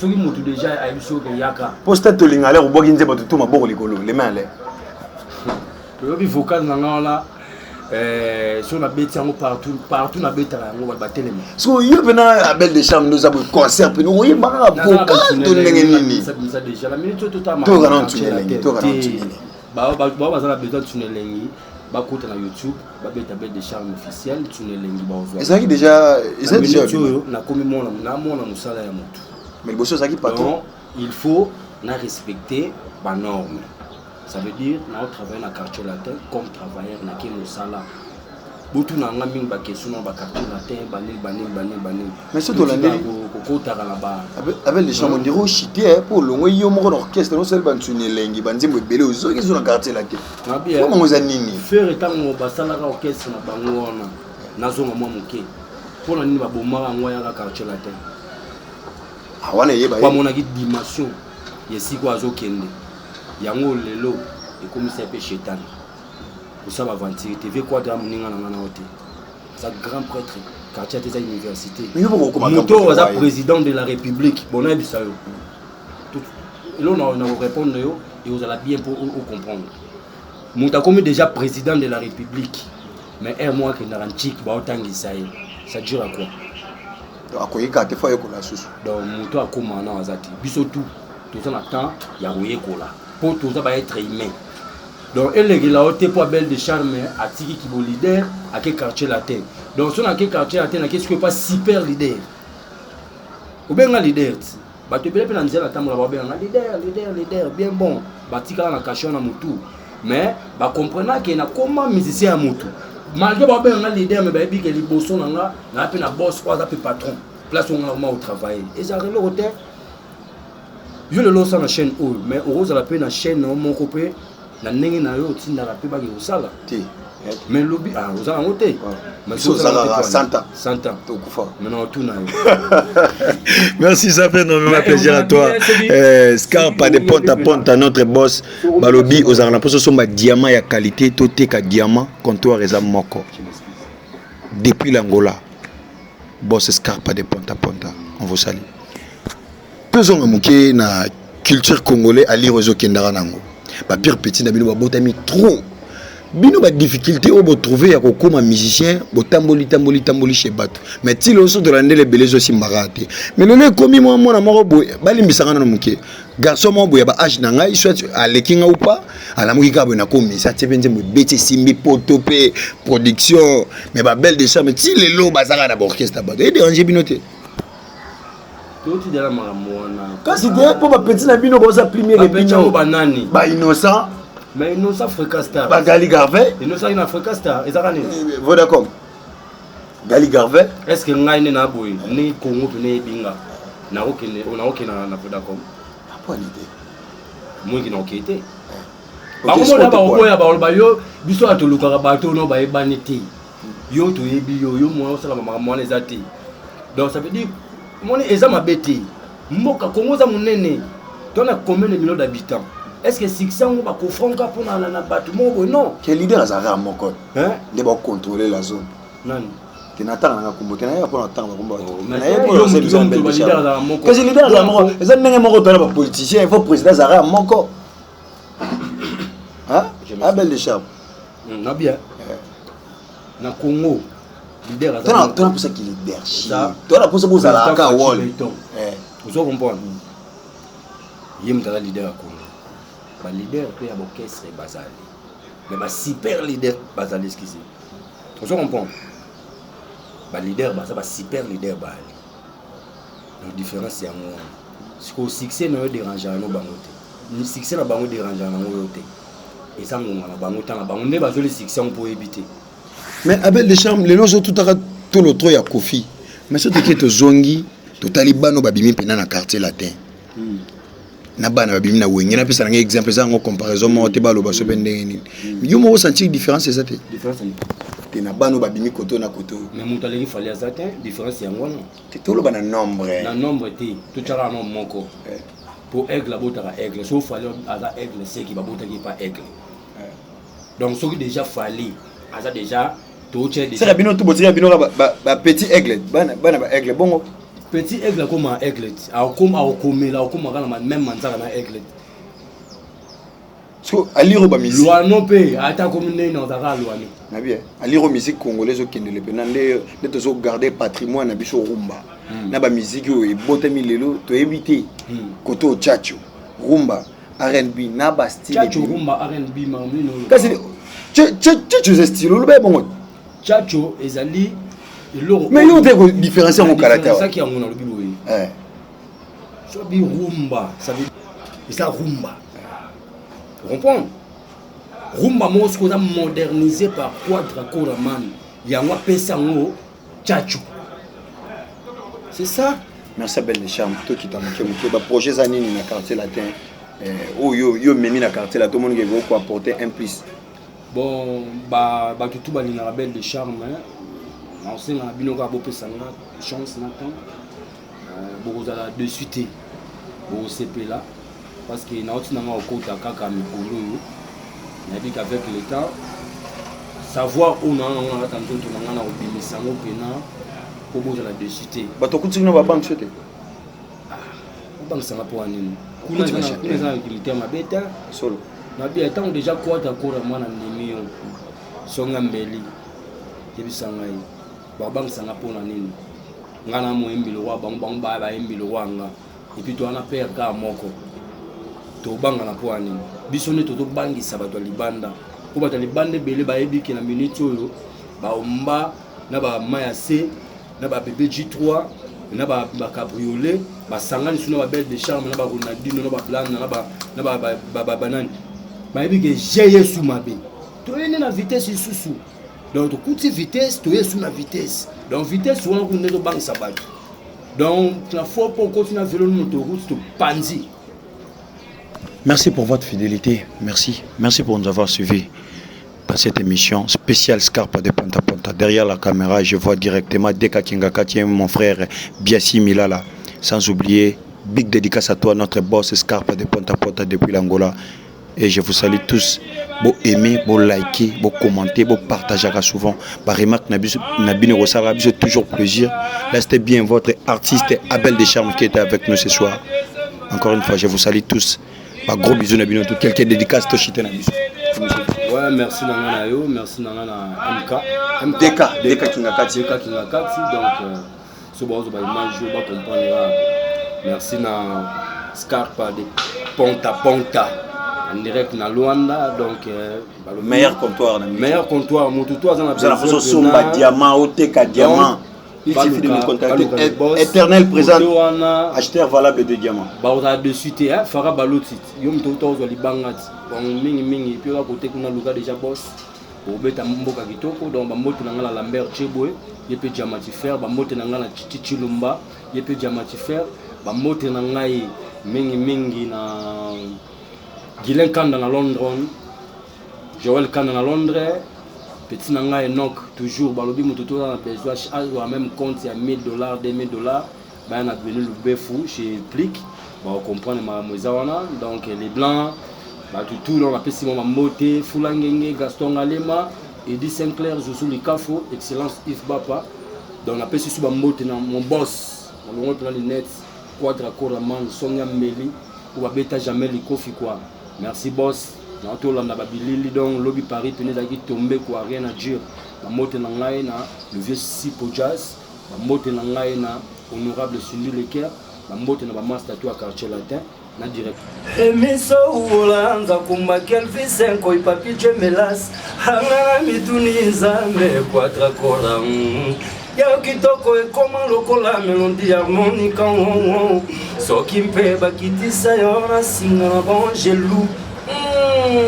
Speaker 2: soki motu deja ayebi soki yaka
Speaker 1: mpo stade tolinga ale kobwaki nzembo tutu maboko likolo les mains ale
Speaker 2: oyobi vocal na nga wana eh, soki nabeti yango partout partout nabetaka yango bato batelema
Speaker 1: so yo mpena abel de chambre ndoza boye concert mpena oyemba kaka vocal to ndenge nini
Speaker 2: bimisa déjà na minute oyo
Speaker 1: totaka na ntuna elengi toyoka na ntuna elengi
Speaker 2: bao baza na besoin ntuna elengi bakota na youtube babeta bel de charme officiel ntuna elengi baozwa
Speaker 1: ezalaki déjà ezalaki
Speaker 2: déjà oyo nakomi mwana namona mosala ya motu
Speaker 1: mais liboso ozalaki patron
Speaker 2: il faut na respecter banorme Ça veut dire nao travailler na quartier latin comme travailleur na ke mosala botuna nga mingi baquestion na baquartier latin banini banini banini banini
Speaker 1: mais soki tolandeli
Speaker 2: kokotaka na ba
Speaker 1: abel de chambre ondire ochite mpo olongwe yo moko na orchestre osali bansuni elengi banzembo ebele ozoki ezo na quartier latin bango eza nini
Speaker 2: fere ntango basalaka orchestre na bango wana nazonga mwa moke mpo na nini babomaka yango ayaka quartier latin
Speaker 1: ah, wana eyeba
Speaker 2: bamonaki dimension ya esika azokende Yango lelo ekomisa ye pe shetani. Kosala aventure te. Vieux Quadra moninga na nga na yo te. Aza grand prêtre. Quartier te eza université. Moto oyo aza président de la République. Bon nayebisa yo. Eloko na ko répondre yo ekozala bien po o comprendre. Moto akomi déjà président de la République. Mais heure moko akendaka ntiki baotangisa ye. Ça dure à quoi?
Speaker 1: Akoyika te fo ayekola susu.
Speaker 2: Donc moto akoma na aza te. Biso tout toza na temps ya koyekola mpo toza ba être humain donc elekela yo te mpo abel de charme atiki kibo leader ake quartier latin donc so nake quartier latin nake sikoyo pa super leader obenga leader ti bato ebele mpe na nzela natambola babenganga leader leader leader bien bon batikala na kasho na motu mais bacomprena ke nakoma musicien ya motu malgré babenganga leader mais bayebi ke liboso na nga naa mpe na boss oyo aza mpe patron place oyo nga nakoma kotravaille ezalaka eloko te yo lelo osala na chaîne oyo mais okozala mpe na chaîne na yo moko mpe na ndenge na yo otindaka mpe bake kosala
Speaker 1: te
Speaker 2: mais lobi ah, oza nango te
Speaker 1: biso ozalaka 100 ans
Speaker 2: 100 ans
Speaker 1: tokufa
Speaker 2: mais na otuna yo
Speaker 1: merci ça fait énormément plaisir à toi euh, Scarpa de ponta ponta notre boss balobi ozalaka na mposa osomba diamant ya qualité toteka diamant comptoir eza moko depuis l'Angola boss Scarpa de ponta ponta on vous salue tozonga moke na culture congolais alire ezokendaka nango bapire petit na bino babotami trop bino badifficulté oyo botrouve ya kokóma musicien botamboli tamboli tamboli chez bato mais ti lelo so tolandela ebele ezosimbaka te mais lelo ekomi mwa mwana moko boye balimbisaka nano moke garçon moko boye ya baage na ngai soit aleki ngai ou pas alamuki kaka boye nakomisa tie mpe nzembo ebeti esimbi poto mpe production mais babelle de charme ti lelo bazaka na baorchestre ya bato ederange bino te
Speaker 2: totidala makambo wana
Speaker 1: kasi te mpo bapeti na bino boza plimiere
Speaker 2: bino
Speaker 1: banani bainnocent.
Speaker 2: Mais Innocent Africa Star.
Speaker 1: Ba Gali Garvey.
Speaker 2: Innocent ina Africa Star ezaka nini?
Speaker 1: Eh, Vodacom. Gali Garvey.
Speaker 2: Est-ce que ngai nde na boye ni Congo pe ne ebinga nakokende nakokende na Vodacom.
Speaker 1: Apwani te.
Speaker 2: Mwingi na okei te. Eh. Bango mona bakoboya baloba yo biso ya tolukaka bato no bayebani te. Yo toyebi yo yo mwana osala makambo wana eza te. Donc ça veut dire moni eza mabe te. Mboka Congo eza monene. Toi na combien de millions d'habitants? Est-ce que succès yango bakofranka mpo na na bato moko boye non?
Speaker 1: Ke leader azalaka moko nde bakocontrole la zone.
Speaker 2: Nani?
Speaker 1: Te natanga nanga kombo te nayeba mpona natanga bakombo bato kasi leader azala moko eza ndenge moko tona bapoliticien il faut président azalaka moko. Abel de Charme.
Speaker 2: Na bien. Na Congo
Speaker 1: leader aza tona posa ki leadership tona posa bozalaka ka wall.
Speaker 2: Ozo comprendre? Ye moto aza leader ya Congo. Ba leader mpe ya orchestre bazali. Mais ba super leader bazali, excusez. Ozo comprendre? Ba leader baza ba super leader bazali. Donc différence yango wana. Sikoyo succès na yo dérangeaka no bango te. Succès na bango dérangeaka nango yo te. Eza ngonga na bango, ntango na bango nde bazoli succès yango mpo oyebi te.
Speaker 1: Mais Abel de Charme, lelo ozotutaka tolo trop ya Kofi. Mais soki toke tozongi, totali bano babimi mpena na quartier latin. Na bana babimi na wenge, napesa nanga exemple, eza yango comparaison moko te, baloba so mpe ndenge nini. Yo moko osentir différence eza te?
Speaker 2: Différence nini?
Speaker 1: Te na bano babimi koto na koto.
Speaker 2: Mais moto aleki Fally aza te, différence yango wana.
Speaker 1: Te toloba na nombre.
Speaker 2: Na nombre te, totyaka nombre moko. Po aigle abotaka aigle, so Fally aza aigle seki babotaki epa aigle. Donc soki déjà Fally aza déjà totia
Speaker 1: déjà. Saka bino tout botia bino ba ba petit aigle, bana bana ba aigle bongo.
Speaker 2: Petit aigle akoma aigle, akoma akomela akoma kana même manzaka na aigle.
Speaker 1: So aliro ba musique.
Speaker 2: Luano pe ata komi ndenge na ozaka luano.
Speaker 1: Na bien. Aliro musique congolaise okendele pe na nde nde tozo garder patrimoine na biso rumba. Na ba musique oyo ebotami lelo toyebi te. Koto chacho rumba R&B na ba style.
Speaker 2: Chacho rumba R&B mamino.
Speaker 1: Kasi chacho eza style oloba bongo.
Speaker 2: Chacho ezali eloko.
Speaker 1: Mais yo te ko différencier yango kala te.
Speaker 2: Différencier yango nalobi boye. Eh. So bi rumba, ça veut eza rumba. Tu comprends? Rumba moko soki oza modernisé par Quadra Koraman, yango apesa yango Chacho. C'est ça.
Speaker 1: Merci Abel de Charme, tokita moke moke ba projet eza nini na quartier latin oyo yo memi na quartier latin omoni ke ko apporter un plus.
Speaker 2: Bon ba bato tout balingaka Abel de Charme, naosenga na bino kaka bopesa nga chance na temps, bokozala dessus te, bokosepela parce que nauti na nga kokota kaka mikolo oyo nayebi qu'avec le temps savoir oyo na nango na kati ya nzoto na nga na kobimisa yango mpena mpo bozala dessus te.
Speaker 1: Bato okuti kuna babangisi yo te?
Speaker 2: Babangisanga mpo ya nini? Kuna eza na militaire mabe te.
Speaker 1: Solo.
Speaker 2: Mabe ntango deja kwata kora mwana ndimi yo songa mbeli yebisa ngai babangisanga mpo na nini? Nga na moyembi lokwa bango, bango baya bayembi lokwa nga. Et puis toza na père kaka moko, tobangana mpo ya nini? Biso nde tozobangisa bato ya libanda, mpo bato ya libanda ebele bayebi ke na minute oyo baomba na ba mai ya se na ba bebe G3 na ba cabriolet basangani su na ba belle de charme na ba Ronaldinho na ba Blana na ba banani, bayebi ke je yesu mabe toye nde na vitesse lisusu. Donc tokuti vitesse, toye su na vitesse. Donc vitesse wana kuna nde tobangisa bato. Donc na fois po okoti na velo nino tokuti topanzi.
Speaker 1: Merci pour votre fidélité. Merci. Merci pour nous avoir suivis dans cette émission spéciale Scarpa de Ponta Ponta. Derrière la caméra, je vois directement Deka Kingakati, mon frère Biassi Milala. Sans oublier, big dédicace à toi, notre boss Scarpa de Ponta Ponta depuis l'Angola. Et je vous salue tous. Bo aimer, bo liker, bo commenter, bo partager souvent. Par remarque, Nabino Rosara, j'ai toujours plaisir. Là, c'était bien votre artiste Abel Descharmes qui était avec nous ce soir. Encore une fois, je vous salue tous. Ba gros bisous Nabino, tout quelques dédicaces Toshite Nabino.
Speaker 2: Ouais, merci Nanga na yo, merci Nanga na MK.
Speaker 1: MK. DK, DK Kingakati.
Speaker 2: DK Kingakati, donc so ba ba image ba comprendre. Merci na Scarpa de Ponta Ponta en direct na Luanda, donc
Speaker 1: meilleur comptoir na
Speaker 2: meilleur comptoir mutu to azana
Speaker 1: besoin somba diamant oteka diamant. Il suffit de nous contacter. Éternel présent, acheteur valable de diamants.
Speaker 2: Bakozala dessus te, hein, Fara Baloti, yo moto outa ozwa libanga ti. Donc mingi mingi, puis oza kote kuna luka déjà boss. Obeta mboka kitoko, donc bambote na nga na Lambert Chebwe, ye mpe Diamatifer, bambote na nga na Chichi Chilumba, ye mpe Diamatifer, bambote na ngai mingi mingi na Guylain Kanda na London, Joël Kanda na Londres, petit na ngai Enoch toujours balobi moto toza na besoin azwa même compte ya 1000 dollars, 2000 dollars, baya na Benu Lubefu chez Plic, ba comprendre makambo eza wana. Donc les blancs bato tout, donc napesi mwa bambote Fula Ngenge, Gaston Ngalema, Edi Sinclair, Zuzu Likafo, Excellence Yves Bapa. Donc napesi su bambote na mon boss nalongoli mpena lunette Quadra Koraman Songa Mbeli oyo babeta jamais likofi quoi. Merci boss, na tolanda babilili. Donc lobi Paris pene ezalaki tombe quoi, rien à dire. Bambote na ngai na le vieux Sipo Jazz, bambote na ngai na honorable Cindy Leker, bambote na bamaster to ya Quartier Latin na direct. Emiso uolanza kumba Kelvis Nkoi Papi Jemelas hangana mituni Nzambe Quadra Kora ya kitoko ekoma lokola melodi harmonica, soki mpe bakitisa yo na singa na bangelu.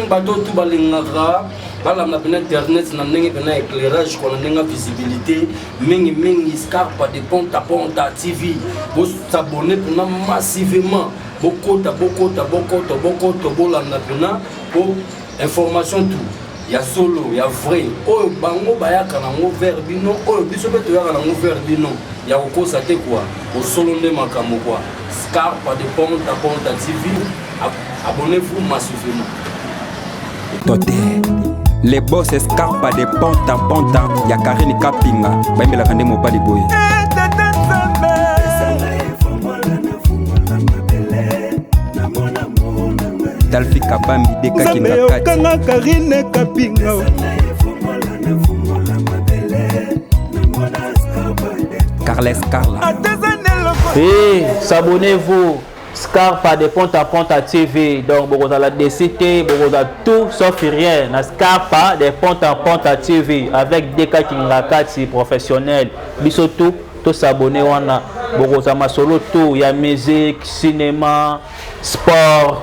Speaker 2: Bato tu balingaka balanda mpena internet na ndenge mpena éclairage kwa na ndenge ya visibilité mingimingi. Scarpa de Ponta Ponta TV, bosabone mpena massivement, bokota bokota bokota bokota, bolanda mpena po information tout ya solo ya vrai oyo bango bayaka nango vers bino, oyo biso mpe toyaka nango vers bino, ya kokosa te kua bosolo nde makambo kua. Scarpa de Ponta Ponta TV, abonnez-vous massivement.
Speaker 3: Tote le boss Scarpa de Ponta Ponta ya Karine Kapinga, bayembelaka nde mobali boye. Talfi Kabambi dekakinga kati
Speaker 4: okanga Karine Kapinga.
Speaker 3: Carles Carla.
Speaker 5: Hey, s'abonnez-vous. Scarpa de Ponta Ponta TV. Donc, vous allez décider, vous allez tout sauf rien. Na Scarpa de Ponta Ponta TV avec Deka Kingakati professionnel. Biso tout, tout s'abonner wana. Vous allez solo tout, il y a musique, cinéma, sport,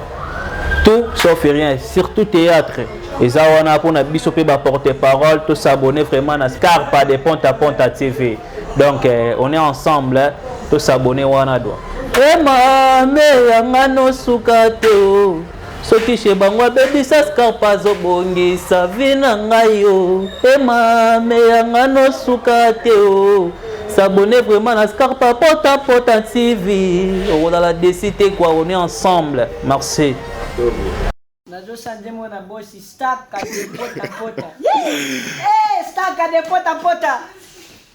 Speaker 5: tout sauf rien, surtout théâtre. Eza wana mpona biso mpe baporte-parole, tout s'abonner vraiment na Scarpa de Ponta Ponta TV. Donc on est ensemble, hein, tout s'abonner wana doit. Emame yanga nosuka te o soki chez bango abebisa, Scarpa azobongisa vie na ngai o emame yanga nosuka te o s'abonner vraiment na Scarpa Pota Pota TV, okozala déçu te quoi. On est ensemble, merci.
Speaker 6: Nazosala mona bosi Staka de Pota Pota. Yeah! Staka de Pota Pota,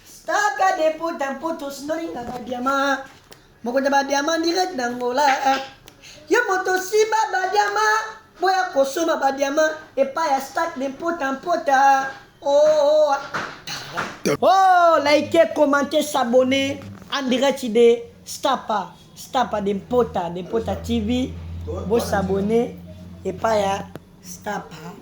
Speaker 6: Staka de Pota Pota, osindolingaka diamant, mokonzi ya badiamant direct na Ngola. Yo moto osimba badiamant, boya kosomba badiamant epai ya Stak de Pota Pota. Oh, oh, likez, commentez, s'abonner en direct de Stapa, Stapa de Mpota TV. Bo s'abonner epai ya Stapa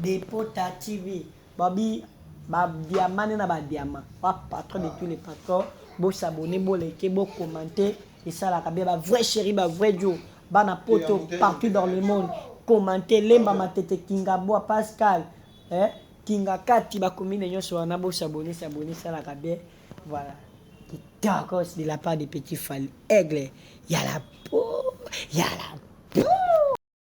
Speaker 6: de Mpota TV. Babi badiamant na badiamant, ba patron de tous les patrons. Bo s'abonner, bo liker, bo commenter, esalaka bien. Ba vrai chéri, ba vrai Joe, bana poto partout dans le monde, commenter Lemba, Matete, Kingabwa, Pascal, eh? Kinga kati bacommune nyonso wana, bosabone, s'abonner esalaka bien. Voilà, kitoko de la part de Petit Fally Aigle. Ya la po, ya la.